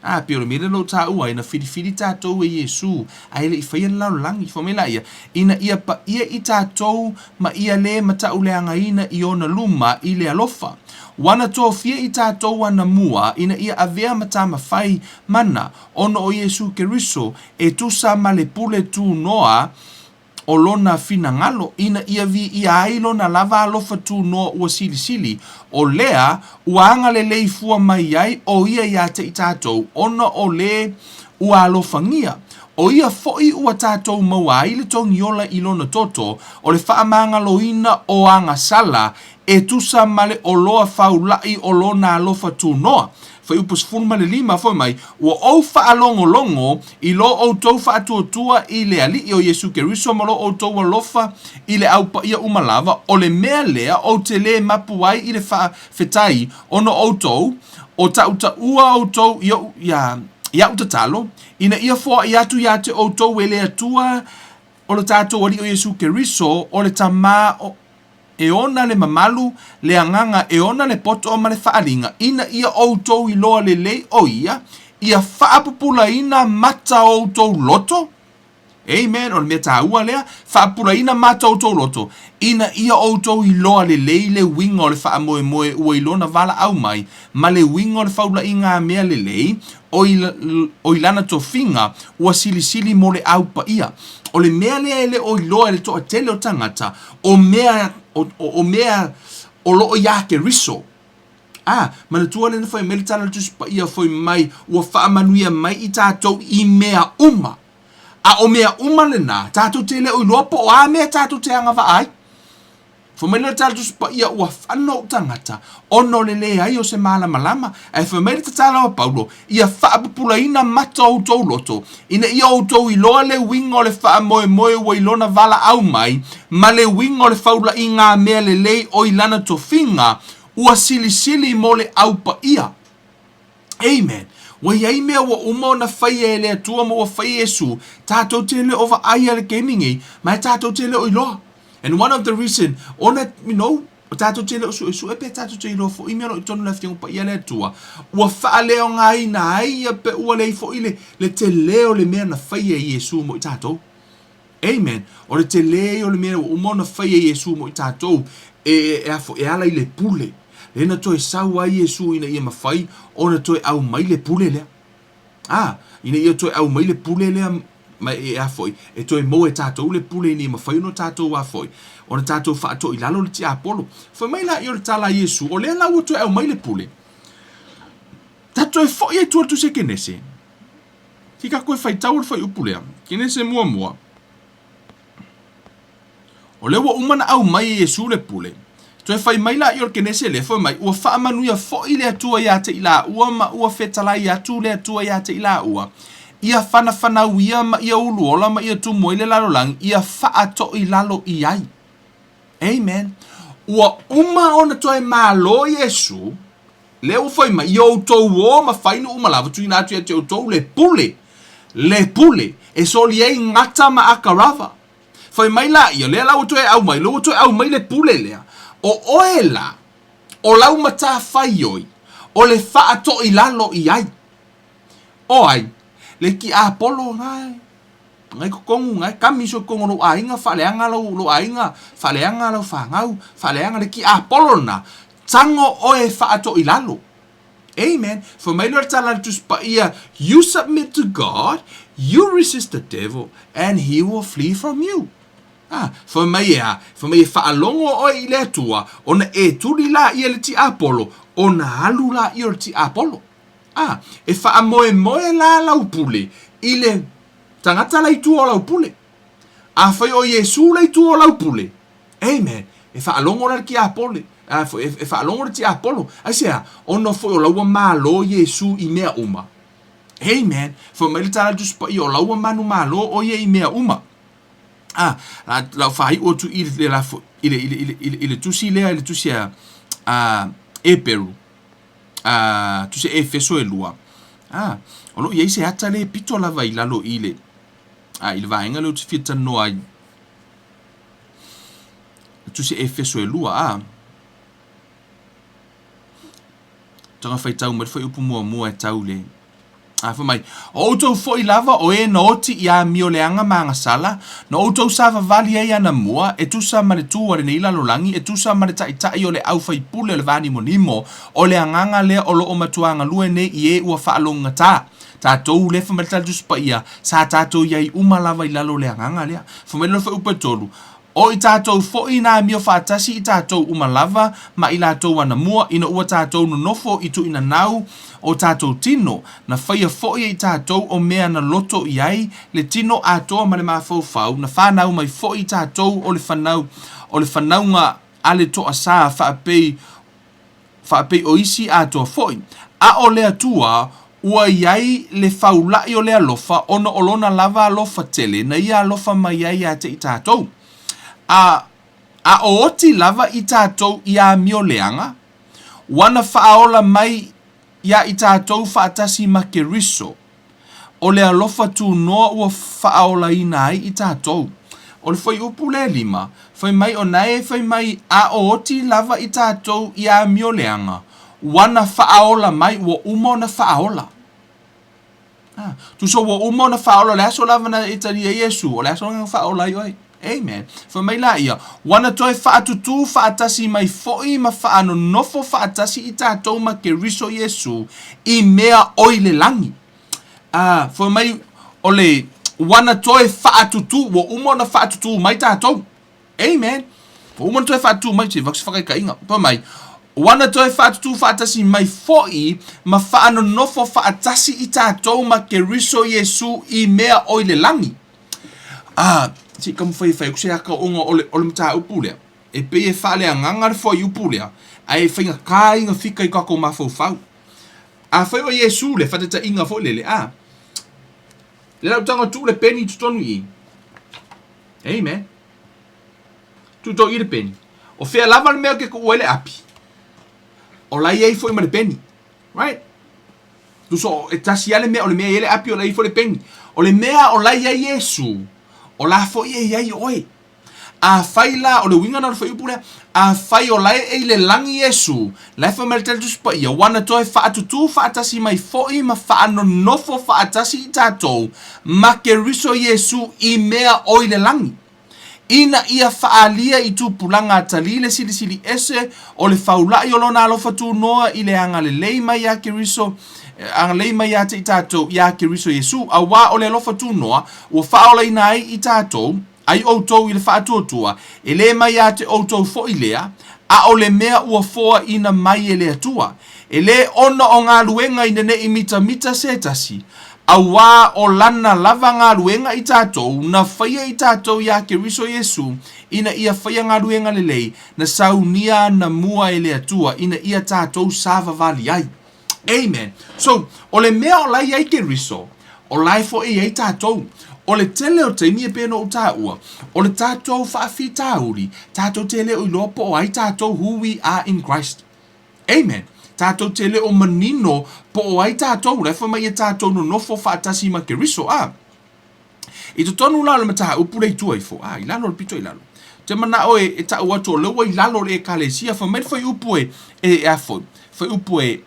A, pei o le mea lea o lo o taua ai, na filifili tatou e Iesū, a e le i faia le lalolagi. Fai mai la ia, ina ia paia i tatou ma ia lē matauleagaina i ona luma i le alofa. Ua na tofia i tatou anamua ina ia avea ma tamafai mana, ona o Iesū Keriso, e tusa ma le pule tūnoa o lona finagalo, ina ia viia ai lona lava alofa tūnoa ua silisili, o lea ua agalelei fua mai ai ʻo ia iā te i tatou, ona o le ua alofangia. ʻO ia foʻi ua tatou maua ai le togiola i lona toto, o le faamagaloina o agasala e tusa ma le oloa faulaʻi o lona alofa tūnoa. Fuaiupu 15, Fai mai, ua ou faalogologo i lo outou faatuatua i le Alii o Iesu Keriso ma lo outou alofa i le au paia uma lava, o le mea lea ou te lē mapu ai i le faafetai ona o outou, o taʻutaʻua outou i oʻu, ia, I a'u tatalo, ina ia foaʻi atu iā te ʻoutou e le Atua o lo tātou Alii o Iesu Keriso, o le Tama o, e ona le mamalu, le agaga e ona le poto ma le faaaliga, ina ia ʻoutou iloa lelei ʻo ia, ia faapupulaina mata o outou loto, Amen, o le mea tāua lea, faapupulaina mata o outou loto, ina ia outou iloa lelei le uiga o le faamoemoe ua i lona valaau mai, ma le uiga o le faulaʻiga a mea lelei, o i, o i lana tofiga ua silisili mo le au paia. O le mea lea e le o iloa e le toatele o tagata, o mea, o, o, o mea o lo o iā Keriso. A, manatua lea na fai mai le tala a le Tusi Paia foi mai, ua faamanuia mai i tātou i mea uma. A o mea uma lena, tātou te le o iloa po o a mea tātou te agavaa ai. Fai mai le tala Tusi Paia ua fana ou tagata ona o le leai o se malamalama. Ae fai mai le tatalo a Paulo, ia faapupulaina mata o outou loto, ina ia outou iloa le uiga o le faamoemoe ua i lona valaau mai, ma le uiga o le faulaʻiga a mea lelei o i lana tofiga, ua silisili mo le au paia. Amen. Ua i ai mea ua uma ona faia e le Atua ma ua faia e Iesu, tātou te le o vaaia le taimi nei, ma e tātou te le o iloa. And one of the reason, ona, you know, o tātou te le o suesue pe tātou te iloa foʻi mea o lo o i totonu o le Afioga Paia a le Atua, ua faaleaogaina ai ia pe ua leai foʻi le, le telē o le mea na faia e Iesu mo i tātou. Amen. O le telē ia o le mea ua uma ona faia e Iesu mo i tātou, e, e, e, a, e ala i le pule. Lea na toe sau ai Iesu ina ia mafai ona toe aumai le pule lea. A, ina ia toe aumai le pule lea ma e, e a foi, e toe maua e tātou le pule ina ia mafai ona tātou a foi, ona tātou faatoilalo le tiapolo. Fai mai laia o le tala a Iesu, o lea la ua toe aumai le pule. Tatou toe foi ai tua i le Tusi a Kenese. Ki ka koe faitau o le fuaiupu lea, Kenese muamua. O lea ua uma na aumai e Iesu le pule. Toe fai mai laia o le Kenese lea, fai mai, ua faamanuia foʻi le Atua iā te i laua ma ua fetalai atu le Atua iā te i laua, ia fanafanauia ma ia uluola ma ia tumu ai le lalolagi, ia faatoʻilalo i ai. Amen. Ua uma ona toe malo Iesu, lea ua fai mai, ia outou ō ma fai nuu uma lava, tuuina atu ia te outou le pule, le pule, e soli ai gata ma akarava. Fai mai laia, lea la ua toe aumai, lea ua toe aumai le pule lea, o oe la, o lau matafaioi, o le faatoilalo i ai. O ai? Le tiapolo na e, na i totonu, na e kami soi totonu o lou aiga, faaleaga lou, lou aiga, faaleaga lau fanau, faaleaga le tiapolo lena, tago oe e faatoilalo. Amen. Fai mai lea o le tala a le Tusi Paia, You submit to God, you resist the devil, and he will flee from you. Ah, fai mai e a? Fai mai e faalogo oe i le Atua, ona e tuli laia i le tiapolo, ona alu laia o le tiapolo. Ah, e faamoemoe la lau pule i le tagata la i tua o lau pule. Afai o Iesu la i tua o lau pule, Amen. E faalogo la le tiapolo, e faalogo le tiapolo. Aisea? Ona foi o la ua malo Iesu i mea uma. Amen. Fai mai le tala a le Tusi Paia, o la ua manumalo ʻo ia i mea uma. A, la, la faaiʻu atu i le, la, i le, i le, i le, i le, i le tusi lea, i le tusi a, a Eperu, a, tusi a Efeso e lua. A, o lo o i ai se ata le pito lava i lalo i le, a, i le vaega lea ou te fia talanoa ai. Tusi Efeso e lua, a. Taga faitau mai le fuaiupu muamua e tau le. A, fai mai, O outou foʻi lava o e na oti i amioleaga ma agasala, na outou savavali ai anamua, e tusa ma le tu a lenei lalolagi, e tusa ma le taʻitaʻi o le aufaipule o le vanimonimo, o le agaga lea o lo o matuā galue nei i e ua faalogogata. Tatou lea fai mai le tala Tusi Paia, sa tatou i ai uma lava i lalo o le agaga lea. Fai mai le fuaiupu e tolu, O i tatou foʻi na amio faatasi i tatou uma lava ma i latou anamua, ina ua tatou nonofo i tuuinanau o tatou tino, na faia foʻi e i tatou o mea na loto i ai le tino atoa ma le mafaufau, na fanau mai foʻi i tatou o le fanau, o le fanauga a le toasā faapei faapei o isi atoa foʻi. A o le Atua, ua i ai le faulaʻi o le alofa, ona o lona lava alofa tele na ia alofa mai ai iā te i tatou. A, a o oti lava i tatou i amioleaga, ua na faaola mai iā i tatou faatasi ma Keriso. o le alofa tunoa ua faaolaina ai i tatou. O le fuaiupu lea e lima, fai mai o nae fai mai a o oti lava i tatou i amioleaga, ua na faaola mai, ua uma ona faaola. Ah, tusa ua uma ona faaola, o le aso lava na e talia ai Iesu, o le aso lena na faaola ai oe. Amen. Fai mai laia, ua na toe faatutū faatasi mai foi ma faanonofo faatasi i tatou ma Keriso Iesu i mea o i le lagi. Ah, fai mai, o le ua na toe faatutū, ua uma ona faatutū mai tatou. Amen. Ua uma ona toe faatutū mai, se i avatu se faataitaiga. Fai mai, ua na toe faatutū faatasi mai foi ma faanonofo faatasi i tatou ma Keriso Iesu i mea o i le lagi. A, se i taumafai e fai atu se ata ona o le, o le mataupu lea, e pei e faaleagaga le fuaiupu lea, ae e faigata ai ona fika i tatou mafaufau. Afai o Iesu le faataitaiga foi lele, a, le la ou tago tuu le peni i totonu i i. Amen. Tuu tau i le peni. O fea lava le mea ou te tuua ai le api, o la e i ai foi ma le peni. Right? Tusa o, e tasi lava le mea, o le mea e i ai le api o la e i ai foi le peni. O le mea o la e i ai Iesu, o la foi e i ai oe. Afai la, o le uiga lena o le fuaiupu lea, afai o la e i le lagi Iesu, la e fai mai le Tali Tusi Paia, ua na toe faatutū faatasi mai foi ma faanonofo faatasi i tatou ma Keriso Iesu i mea o i le lagi. Ina ia faaalia i tupulaga atalii le silisili ese o le faula'i o Lona alofa tunoa i le agalelei mai iā Keriso, agalelei mai ia te i tatou iā Keriso Iesu, auā o le alofa tunoa ua faaolaina ai i tatou, ai outou i le faatuatua, e lē mai ia te outou foʻi lea, a o le mea ua foaina mai e le Atua. E lē ona o galuega ina ne i mitamita se tasi, auā o Lana lava galuega i tatou, na faia i tatou iā Keriso Iesu, ina ia faia galuega lelei, na saunia ana mua e le Atua, ina ia tatou savavali ai. Amen. So, o le mea o la e i ai Keriso, o la e foi e i ai tatou. O le tele o taimi e pei ona ou taua, o le tatou faafitauli, tatou te le o iloa po o ai tatou, who we are in Christ. Amen. Tatou te le o manino po o ai tatou, la e fai mai ia tatou nonofo faatasi ma Keriso, a. I totonu la o le mataupu lea i tua ifo, a, i lalo o le pito i lalo. Ou te manao e, e tau atu o lea ua i lalo o le Ekalesia, fai mai le fuaiupu e, e, e a foi, fuaiupu e,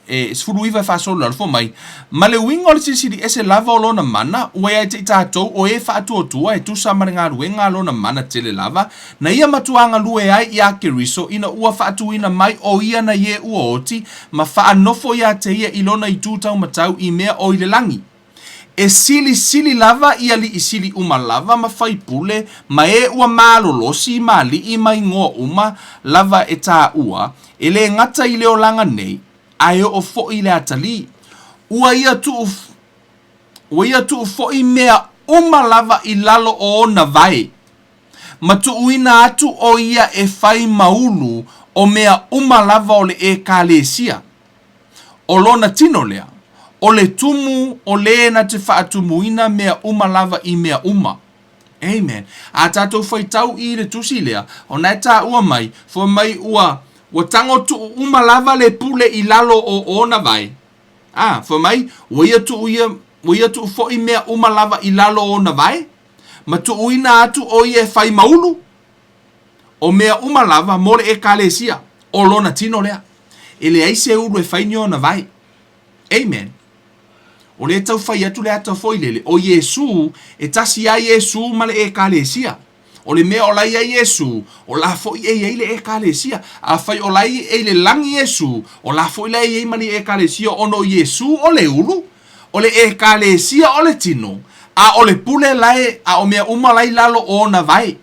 e 19 e faasolo i lalo, fai mai, Ma le uiga o le silisili ese lava o lona mana, ua ia te i tatou o e faatuatua e tusa ma le galuega a lona mana tele lava, na ia matua galue ai iā Keriso ina ua faatuina mai o ia na ie ua oti ma faanofo iā te ia i lona itu taumatau i mea o i le lagi. E silisili lava i aliʻi sili uma lava ma faipule ma e ua malolosi ma aliʻi ma igoa uma lava e tāua, e lē gata i le olaga nei, a e oo foʻi i le atalii. Ua ia tuu, ua ia tuu foʻi mea uma lava i lalo o ona vae, ma tuuina atu ʻo ia e fai ma ulu o mea uma lava o le ʻEkalesia. ʻO lona tino lea, ʻo le tumu o lē na te faatumuina mea uma lava i mea uma. Amen. A tatou faitau i le tusi lea, ona e tāua mai, fai mai ua, ua tago tuu uma lava le pule i lalo o ona vae. A, fai mai, ua ia tuu ia, ua ia tuu foʻi mea uma lava i lalo o ona vae, ma tuuina atu ʻo ia e fai ma ulu o mea uma lava mo le ʻEkalesia, ʻo lona tino lea. E leai se ulu e fai ni ona vae. Amen. O lea e tau fai atu le ata foi lele, ʻo Iesū, e tasi lava Iesū ma le ʻEkalesia. ʻO le mea o la e i ai Iesū, o la foi e i ai le ʻEkalesia. Afai o la e i le lagi Iesū, o la foi la e i ai ma le ʻEkalesia, ona o Iesū o le ulu, o le ʻEkalesia o le tino, a o le pule la e, a o mea uma la i lalo o ona vae.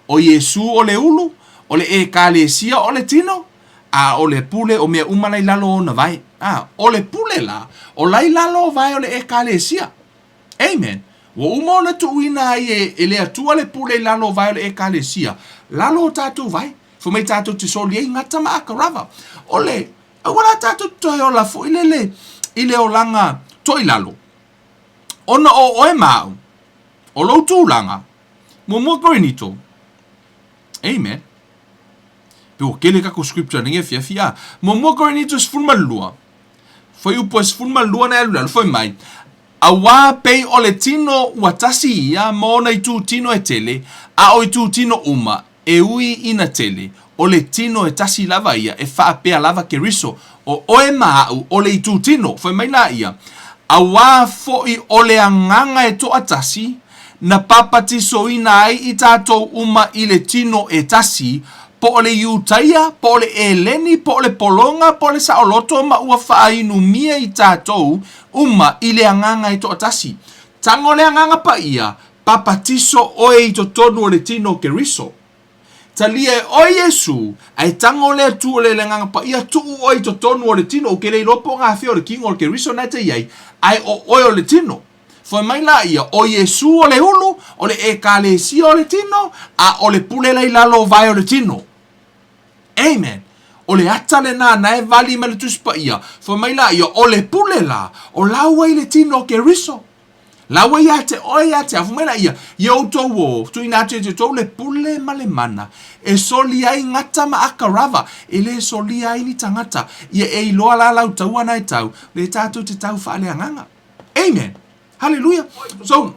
ʻO Iesū o le ulu, ʻo le ʻEkalesia o le tino, a ʻo le pule o mea uma la i lalo o ona wae. A, ʻo le pule la, o la i lalo o wae o le ʻEkalesia. Amen. Ua uma ona tuuina ai e, e le Atua le pule i lalo o wae o le ʻEkalesia, lalo o tatou wae. Fai mai tatou te soli ai gata ma akarava. O le, aua la tatou te toe ola foi lele i le olaga toilalo, ona o oe ma au, o lou tulaga, Muamua Korinito. Amen. Pe ua tele tatou scripture nei afiafi a. Muamua Korinito 12. Fuaiupu e 12 na e alu i lalo, fai mai. Auā pei o le tino ua tasi ia ma ona itū tino e tele, a o itū tino uma, e ui ina tele, o le tino e tasi lava ia e faapea lava Keriso, o oe ma aʻu o le itū tino, fai mai la ia, auā foʻi o le agaga e toatasi, na papatisoina ai i tatou uma i le tino e tasi, po o le Iutaia, po o le ʻEleni, po o le pologa, po o le saoloto ma ua faainumia i tatou uma i le agaga e toatasi. Tago le Agaga Paia, papatiso oe i totonu o le tino o Keriso. Talia e oe Iesu, ae tago le Atua le Agaga Paia tuu oe i totonu o le tino, ou ke le iloa po o gafea o le kingo o le Keriso na e te i ai, ae o oe o le tino. Fai mai la ia, o Iesu o le ulu, o le Ekalesia o le tino, a o le pule la i lalo o vae o le tino. Amen. O le ata lenā na e vali mai le Tusi Paia, fai mai la ia, o le pule la, o laua i le tino o Keriso. Laua ia te oe ia te au. Fai mai la ia, ia outou o, tuuina atu ia te outou le pule ma le mana, e solia ai gata ma akarava, e le solia ai ni tagata, ia e iloa la lau taua na e tau, le tatou te tau faaleagaga. Amen. Hallelujah. So,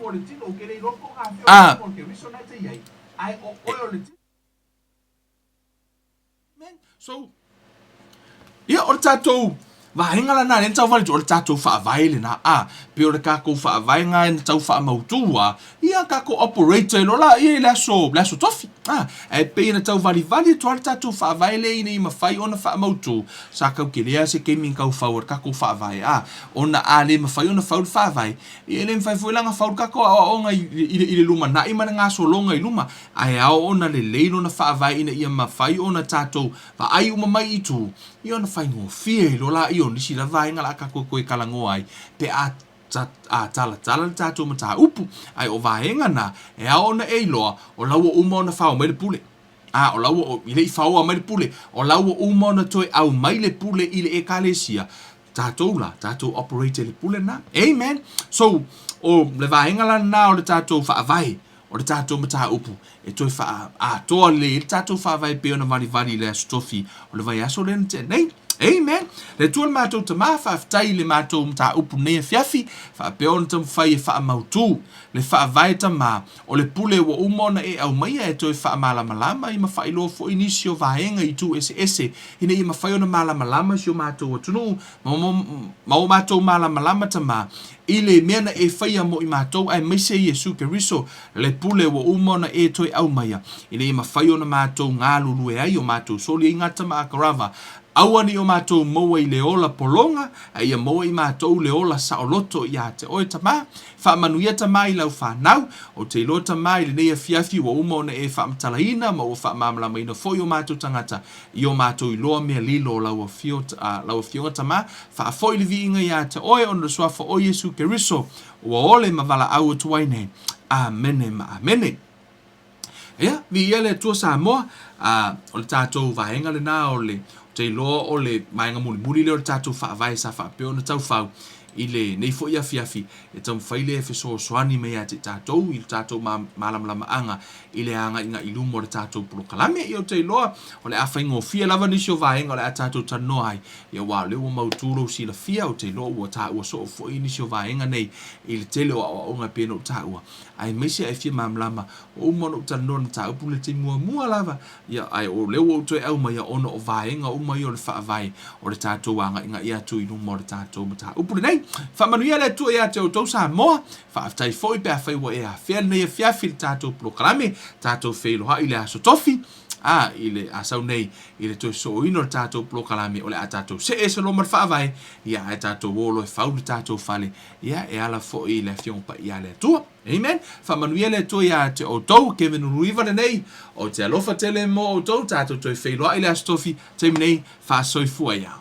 So, ia, o le tatou vaega lena lea na tau fale o le tatou faavae lena, a, pei o le kakou faavae na tau faamautu a, ia kakou operator loa la ia i le aso, le aso tofi, a, ae pei na tau valivali atu lava le tatou faavae lea ina ia mafai ona faamautu, sa kau kele lava se taimi na tau fau ai le kakou faavae, a, ona a le mafai ona fau le faavae, ia e le mafai foi la ona fau le kakou aoaoga i, i, i le lumanai ma le gasologa i luma, Ae ao ona lelei lona faavae ina ia mafai ona tatou vaai uma mai i tu, ia ona faigofie ai loa laia o nisi lava vaega la tatou toe talanoa ai pe a talatala le tatou mataupu. Ae o vaega na, e ao ona e iloa, o la ua uma ona fao mai le pule. A, o la ua, e le i faoa mai le pule, o la ua uma ona toe aumai le pule i le Ekalesia, tatou la, tatou operate i le pule lena. Amen. So, o le vaega la lena o le tatou faavae, o le tatou mataupu e toe faaatoa lelei ai le tatou faavae pei ona valivali i le Aso Tofi o le vaiaso lea na tea nei. Amen. Le Atua le matou Tama, faafetai i le matou mataupu nei afiafi, faapea ona taumafai e faamautu le faavae Tama o le pule ua uma ona e aumaia e toe faamalamalama ai ma faailoa foi nisi o vaega i itu eseese ina ia mafai ona malamalama si o matou atunuu ma o matou malamalama Tama i le mea na e faia mo i matou aemaise Iesu Keriso le pule ua uma ona e toe aumaia ina ia mafai ona matou galulue ai o matou soli ai gata ma akarava aua ne i o matou maua i le ola pologa a ia maua i matou le ola saoloto ia te oe Tama. Faamanuia Tama i lau fanau. Ou te iloa Tama i lenei afiafi ua uma ona e faamatalaina ma ua faamalamalamaina foi o matou tagata I o matou iloa mea lilo o lau afio, lau Afioga Tama, faafoi le viiga ia te oe ona le Suafa o Iesu Keriso, ua ole ma valaau atu ai nei. Amene ma amene. Ia, viia le Atua Samoa, a, o le tatou vaega lena o le, ou te iloa o le vaega mulimuli lea o le tatou faavae sa faapea ona taufau i lenei foi afiafi e taumafai lea e fesoasoani mai ia te tatou i le tatou malamalamaaga i le agaiga i luma o le tatou polokalame. Ia ou te iloa o le a faigofie lava nisi o vaega o le a tatou talanoa ai, ia aua o lea ua mautu lou silafia, ou te iloa ua taua soo foi nisi o vaega nei i le tele o aoaoga e pei ona ou taua, aemaise ae fia malamalama, ua uma ona ou talanoa i le mataupu i le taimi muamua lava, ia ae o lea ua ou toe aumaia ona o vaega uma ia o le faavae o le tatou agaigai atu i luma o le tatou mataupu lenei. Faamanuia le Atua ia te outou Samoa. Faafetai foi pe afai ua e afea lenei afiafi i le tatou polokalame, tatou feiloai i le Aso Tofi, a, i le a sau nei i le toe sooina o le tatou polokalame, o le a tatou see ese loa ma le faavae, ia ae tatou o loa e fau le tatou fale, ia e ala foi i le Afioga Paia a le Atua. Amen. Faamanuia le Atua ia te outou, Kevin Uluiva lenei, ou te alofa tele mo outou, tatou toe feiloai i le Aso Tofi, taimi nei, faasoifua ia.